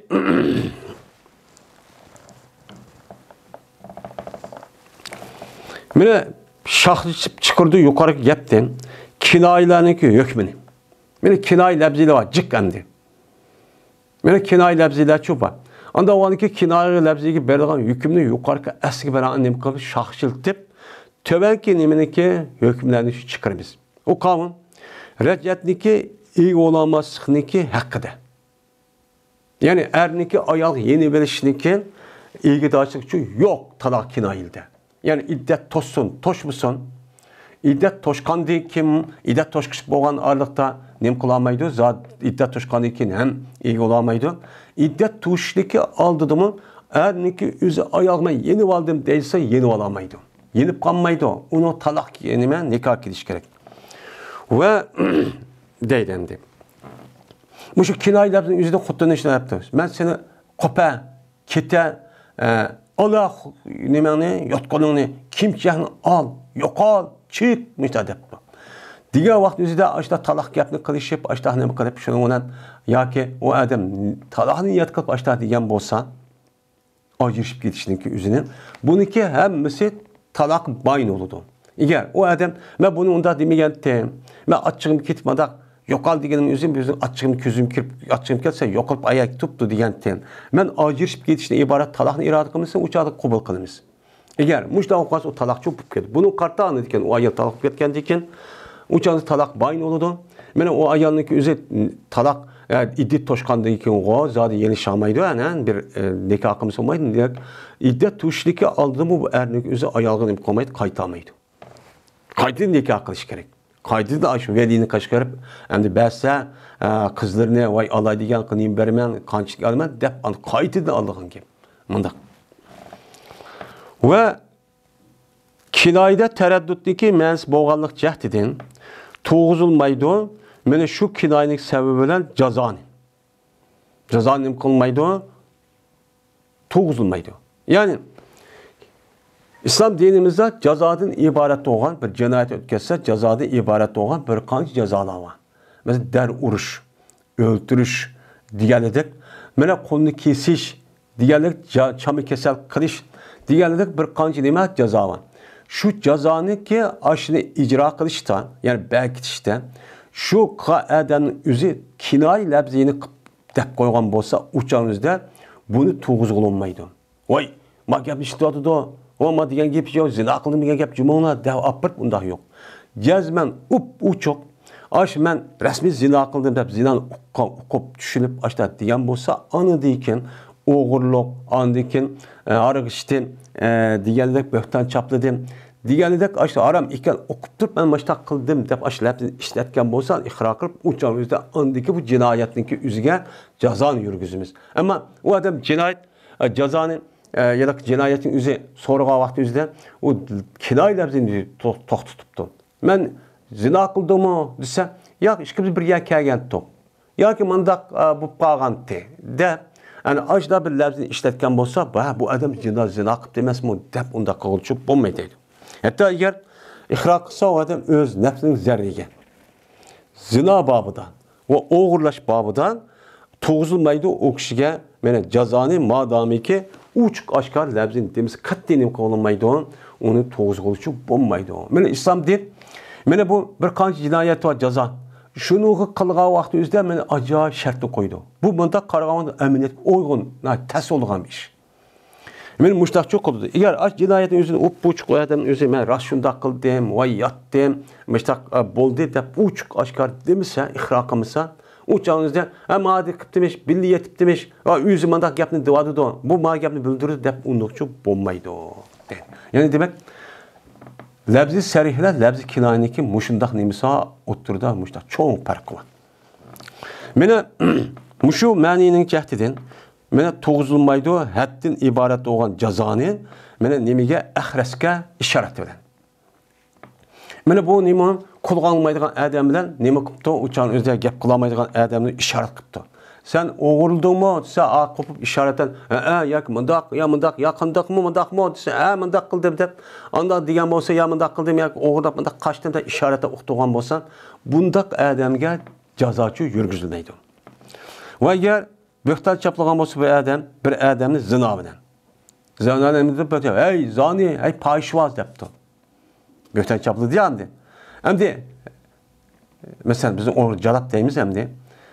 مانا شاخلىشىپ چىقىرىدۇ يۇقىرىقى گەپتىن كىنايىلەرنىڭكى ھۆكمىنى. مانا كىنايە لەپزىلەر بار، جىق ئەمدى. مانا كىنايە لەپزىلەرچۇ بار. ئانداق بولغاندىكى كىنايە لەپزىگە بېرىدىغان ھۆكۈمنى يۇقىرىقى ئەسلىگە بېرىدىغان نېمە قىلىپ شاخلىتىپ، تۆۋەنكى نېمىنىڭكى ھۆكۈملەرنى چىقىرىمىز. ئۇ قانۇن رەجئىيەتنىڭكى ئىگە بولالماسلىقنىڭكى ھەققىدە. يەنى ئەرنىڭكى ئايالغا يېنىۋېلىشنىڭكى ئىگىدارچىلىقى يوق تالاق كىنايىلىدە. يەنى ئىددەت توشسۇن، توشمىسۇن. ئىددەت توشقاندىن كېيىن، ئىددەت توشقۇچە بولغان ئارىلىقتا نېمە قىلالمايدۇ؟ زات ئىددەت توشقاندىن كېيىن ھەم ئىگە بولالمايدۇ. ئىددەت توشۇشتىكى ئالدىدىمۇ ئەرنىڭكى ئۆزى ئايالغا مەن يېنىۋالدىم دەيسە يېنىۋالالايدۇ. يېنىپ قالمايدۇ. ئۇنىڭ تالاق نېمە نىكاھ كېلىشى كېرەك. ۋە دەيدۇ ئەمدى. مۇشۇ كىنايە لەپزىنىڭ ئۆزىدە خوتۇننى شۇنداق دەپتۇ. مەن سېنى قوپە، كېتە، ئە، ئالا خۇ-، نېمەڭنى، يوتقىنىڭنى، كىيىم-كېچەكنى ئال، يوقال، چىق، مۇشۇنداق دەپتۇ. دېگەن ۋاقىت ئۆزىدە ئاشۇنداق تالاق گەپنى قىلىشىپ، ئاشۇنداق نېمە قىلىپ، شۇنىڭ بىلەن ياكى ئۇ ئادەم تالاقنى نىيەت قىلىپ ئاشۇنداق دېگەن بولسا، ئاجرىشىپ كېتىشنىڭكى ئۆزىنى. بۇنىڭكى ھەممىسى تالاق بايىن بولىدۇ. ئەگەر ئۇ ئادەم، مەن بۇنى ئۇنداق دېمىگەنتىم، مەن ئاچچىقىم كېتىپ مانداق يوقال دېگىنىم ئۆزۈم، ئۆزۈم ئاچچىقىم كۆزۈم كىرىپ، ئاچچىقىم كەلسە يوقىلىپ ئاياغ تۇرۇپتۇ دېگەنتىم. مەن ئاجرىشىپ كېتىشتىن ئىبارەت تالاقنى ئىرادە قىلمىسا، ئۇ چاغدا قوبۇل قىلىمىز. ئەگەر مۇشۇنداق بولۇپ قالسا، ئۇ تالاقچۇ بولۇپ كېتىدۇ. بۇنىڭ قارىتا ئاندىن كېيىن ئۇ ئايال تالاق بولۇپ كەتكەندىن كېيىن، ئۇ چاغدا تالاق بايىن بولىدۇ. مانا ئۇ ئايالنىڭكى ئۆزى تالاق، ئە، ئىددەت توشقاندىن كېيىنغۇ زادى يېنىشالمايدۇ، ئەنە بىر، ئە، نىكاھ قىلمىسا بولمايدۇ. دېمەك، ئىددەت توشۇشتىكى ئالدىمۇ بۇ ئەرنىڭكى ئۆزى ئايالغا نېمە قىلمايدۇ، قايتالمايدۇ. قايتىدىن نىكاھ قىلىش كېرەك. قايتىدىن ئاشۇ ۋەلىينى قىلىش كېرەك. ئەمدى بەرسە، ئە، قىزلىرىنى، ۋاي ئالاي دېگەن قىلىپ نېمە بېرىمەن، قانچىلىك ئالىمەن دەپ، ئاندىن قايتىدىن ئالىدىغان گەپ. مۇنداق. ۋە كىنايىدە تەرەددۇتنىڭكى مەنىسى بولغانلىق جەھىتىدىن تۇرغۇزۇلمايدۇ. مانا شۇ كىنايىنىڭ سەۋەبى بىلەن جازانى. جازانى نېمە قىلمايدۇ؟ تۇرغۇزۇلمايدۇ. يەنى ئىسلام دىنىمىزدا جازادىن ئىبارەت بولغان، بىر جىنايەت ئۆتكەزسە جازادىن ئىبارەت بولغان بىر قانچە جازالار بار. مەسىلەن، دەر ئۇرۇش، ئۆلتۈرۈش دېگەنلىك، مانا قولنى كېسىش دېگەنلىك، جا-، چاما كېسەل قىلىش دېگەنلىك بىر قانچە نېمە جازا بار. شۇ جازانىڭكى ئاشۇنى ئىجرا قىلىشتا، يەنى بەركىتىشتە، شۇ قىلغان ئادەمنىڭ ئۆزى كىنايە لەپزىنى قىپ-، دەپ قويغان بولسا، ئۇ چاغنىڭ ئۆزىدە بۇنى تۇرغۇزغىلى بولمايدۇ. ۋاي، ما گەپنى ئىشلىتىۋاتىدۇ. ۋاي، ما دېگەن گېپى يوق، زىنا قىلدىم دېگەن گەپ جۇمۇڭلار دەپ ئاپىرىپ ئۇنداق يوق. جەزمەن ئۇپ-ئوچۇق، ئاش مەن رەسمىي زىنا قىلدىم دەپ زىنانى ئۇققا-، ئۇقۇپ چۈشىنىپ ئاشتا دېگەن بولسا، ئاندىن كېيىن ئوغرىلىق، ئاندىن كېيىن، ئە، ھاراق ئىچتىم، ئە، دېگەنلىك بۆھتان چاپلىدىم دېگەنلىك ئاشتا ھارام ئىكەن ئۇقۇپ تۇرۇپ مەن ماشتا قىلدىم دەپ ئاشتا لەپنى ئىشلەتكەن بولسا، ئىقرار قىلىپ ئۇ چاغ ئۆزىدە ئاندىكى بۇ جىنايەتنىڭكى ئۆزىگە جازانى يۈرگۈزىمىز. ئەمما ئۇ ئادەم جىنايەت ئە، جازانى، ئە، يادا جىنايەتنىڭ ئۆزى سورىغان ۋاقتى ئۆزىدە ئۇ كىنايە لەپزىنى تو-، توختىتىپتۇ. مەن زىنا قىلدىممۇ دېسە، ياق، ئىككىمىز بىر يەرگە كەلگەنتۇق. ياكى مۇنداق، ئە، بولۇپ قالغانتى دەپ، يەنى ئاشۇنداق بىر لەپزىنى ئىشلەتكەن بولسا، بۇ، بۇ ئادەم زىنا، زىنا قىپتۇ ئەمەسمۇ دەپ ئۇنداق قىلغۇچە بولمايدۇ دەيدۇ. ھەتتا ئەگەر ئىقرار قىلسا، ئۇ ئادەم ئۆز نەپسىنىڭ زەرىرىگە. زىنا بابىدا، ۋە ئوغرىلاش بابىدا تۇغۇزۇلمايدۇ ئۇ كىشىگە، مانا، جازانى، مادامىكى ئوچۇق ئاشكارا لەپزىنى دېمىسە، قەتئىي نېمە قىلىنمايدۇ، ئۇنى تۇغۇزغۇلچۇ بولمايدۇ. مانا، ئىسلام دىن، مانا، بۇ بىر قانچە جىنايەت ۋە جازا. شۇنىڭغا قىلغان ۋاقتى ئۆزىدە، مانا، ئاجايىپ شەرتنى قويىدۇ. بۇ مۇنداق قارىغاندا ئەمەلىيەتكە ئۇيغۇن، ناھايىتى تەس بولىدىغان بىر ئىش. مانا مۇشتاقچۇ قىلىدۇ. ئەگەر ئاش جىنايەتنى ئۆزىنى ئوپئوچۇق ئادەم ئۆزى، مەن راست شۇنداق قىلدىم، ۋاي ياتتىم، مۇشتاق، ئە، بولدى دەپ ئوچۇق ئاشكارا دېمىسە، ئىقرار قىلمىسا، ئۇ چاغنىڭىزدا، ھە، مانا قىپتىمىش، بىللە يېتىپتىمىش، ۋە ئۆزى مۇنداق گەپنى دېۋاتىدۇ، بۇ مانا گەپنى بىلدۈردى دەپ ئۇنداقچۇ بولمايدۇ. يەنى دېمەك، لەپزى سەرىھ بىلەن لەپزى كىنايىنىڭكى مۇشۇنداق نېمىسى ئوتتۇرىدا مۇشۇنداق چوڭ پەرق بار. مانا مۇشۇ مەنىنىڭ جەھىتىدىن، مانا تۇغۇزۇلمايدۇ، ھەددىن ئىبارەت بولغان جازانى، مانا نېمىگە، ئەخرەسكە ئىشارەت بىلەن. مانا بۇ نېمە، قۇلىقى ئاڭلىمايدىغان ئادەم بىلەن نېمە قىپتۇ، ئۇ چاغنىڭ ئۆزىدە گەپ قىلالمايدىغان ئادەمنى ئىشارەت قىپتۇ. سەن ئوغرىلىدىڭمۇ دېسە، ئا قوپۇپ ئىشارەتەن، ھەئە، ياكى مۇنداق، يا مۇنداق، يا قانداقمۇ، مۇنداقمۇ دېسە، ھە، مۇنداق قىلدىم دەپ، ئانداق دېگەن بولسا، يا مۇنداق قىلدىم ياكى ئوغرىلاپ مۇنداق قاچتىم دەپ ئىشارەتتە ئۇقتۇرغان بولسا، بۇنداق ئادەمگە جازاچۇ يۈرگۈزۈلمەيدۇ. ۋە ئەگەر بۆھتان چاپلىغان بولسا بىر ئادەم، بىر ئادەمنى زىنا بىلەن، زىنا بىلەن دەپ، ھەي زانى، ھەي پاھىشۋاز دەپتۇ. بۆھتان چاپلىدى يا ئەمدى. ئەمدى، مەسىلەن، بىزنىڭ ئۇيغۇر جالاپ دەيمىز ئەمدى.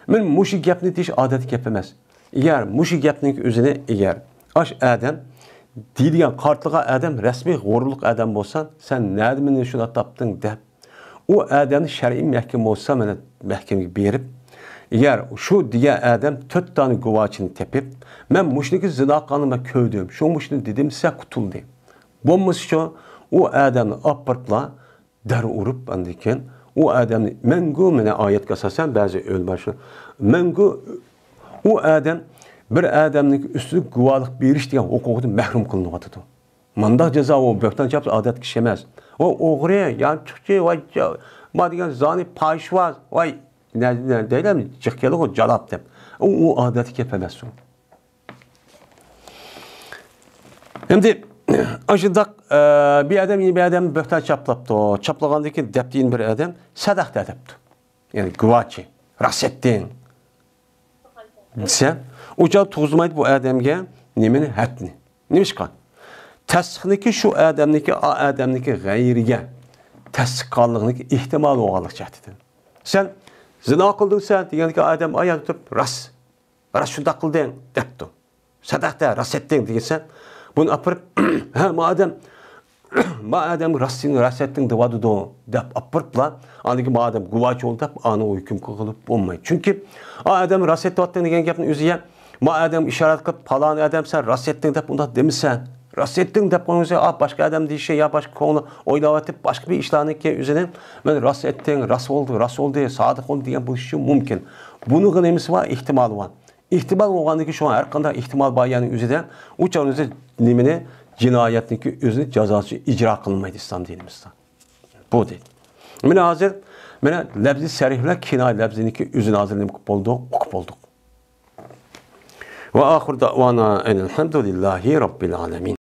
مەن مۇشۇ گەپنى دېيىش ئادەتتىكى گەپ ئەمەس. ئەگەر مۇشۇ گەپنىڭ ئۆزىنى، ئەگەر ئاش ئادەم دېيىلگەن قارتلىغان ئادەم رەسمىي غۇرۇرلۇق ئادەم بولسا، سەن نەدە مېنى شۇنداق تاپتىڭ دەپ، ئۇ ئادەمنى شەرئىي مەھكىمە بولسا، مانا مەھكىمىگە بېرىپ، ئەگەر شۇ دېگەن ئادەم تۆت دانە گۇۋاچىنى تېپىپ، مەن مۇشۇنىڭكى زىنا قىلغاننى مەن كۆردۈم، شۇ مۇشۇنى دېدىم دېسە، قۇتۇلدى. بولمىسىچۇ، ئۇ ئادەمنى ئاپىرىپلا، دەر ئۇرۇپ، ئاندىن كېيىن ئۇ ئادەمنى مەڭگۈ، مانا ئايەتكە ئاساسەن، بەزى ئۆلىمالار شۇ، مەڭگۈ ئۇ ئادەم بىر ئادەمنىڭ ئۈستىدە گۇۋاھلىق بېرىش دېگەن ھوقۇقىدىن مەھرۇم قىلىنىۋاتىدۇ. مانداق جازا ئۇ بۆھتان چاپلىق ئادەتتىكى ئىش ئەمەس. ۋاي ئوغرى، يانچۇقچى، ۋاي جا-، ما دېگەن زانى، پاھىشۋاز، ۋاي نە-، نە-، دەيلەم، جىق كېلىدىغۇ جالاپ دەپ. ئۇ، ئۇ ئادەتتىكى گەپ ئەمەس ئۇ. ئەمدى ئاشۇنداق، ئە، بىر ئادەم يەنە بىر ئادەمنى بۆھتان چاپلاپتۇ. چاپلىغاندىن كېيىن دەپتۇ يەنە بىر ئادەم، سەدەختە دەپتۇ. يەنى گۇۋاچى، راست ئېيتتىڭ دېسە، ئۇ چاغ تۇغۇزمايدۇ بۇ ئادەمگە نېمىنى؟ ھەدنى. نېمىشقا؟ تەستىقنىكى شۇ ئادەمنىكى، ئا ئادەمنىكى غەيرىگە تەستىق قىلغانلىقىنىڭكى ئېھتىمالى بولغانلىق جەھىتىدىن. سەن زىنا قىلدىڭ سەن دېگەندىكى ئادەم ئايان تۇرۇپ، راست، راست شۇنداق قىلدىڭ دەپتۇ. سەدەختە، راست ئېيتتىڭ دېگەنسەن، بۇنى ئاپىرىپ، ھە، ما ئادەم، ما ئادەم راستىنى راست ئېيتتىڭ دەۋاتىدۇ دەپ ئاپىرىپلا، ئاندىن كېيىن ما ئادەم گۇۋاچى بولدى دەپ، ئانىغا ھۆكۈم قىلغىلى بولمايدۇ. چۈنكى، ئا ئادەم راست ئېيتىۋاتتىڭ دېگەن گەپنىڭ ئۆزى يا، ما ئادەم ئىشارەت قىلىپ، پالان ئادەم سەن راست ئېيتتىڭ دەپ ئۇنداق دېمىسە، راست ئېيتتىڭ دەپ قويغان ئۆزى، ئا، باشقا ئادەم دېيىشى يا باشقا كۆڭلى ئويلاۋېتىپ، باشقا بىر ئىشلارنىڭكى ئۆزىنى، مەن راست ئېيتتىڭ، راست بولدى، راست بولدى، سادىق بولدى دېگەن بولۇشى مۇمكىن. بۇنىڭغا نېمىسى بار؟ ئېھتىمالى بار. ئېھتىمال بولغاندىكىن شۇڭا ھەر قانداق ئېھتىمال بار يەرنىڭ ئۆزىدە ئۇ چاغنىڭ ئۆزى نېمىنى؟ جىنايەتنىڭكى ئۆزىنى جازاسى ئىجرا قىلمايدۇ ئىسلام دىنىمىزدا. بۇ دەيدۇ. مانا ھازىر، مانا لەپزى سەرىھ بىلەن كىنايە لەپزىنىڭكى ئۆزىنى ھازىر نېمە قىلىپ بولدۇق؟ ئۇقۇپ بولدۇق. ۋە ئاخىر دەۋانا ئەنىلھەمدۇلىللاھى رەببىل ئالەمىن.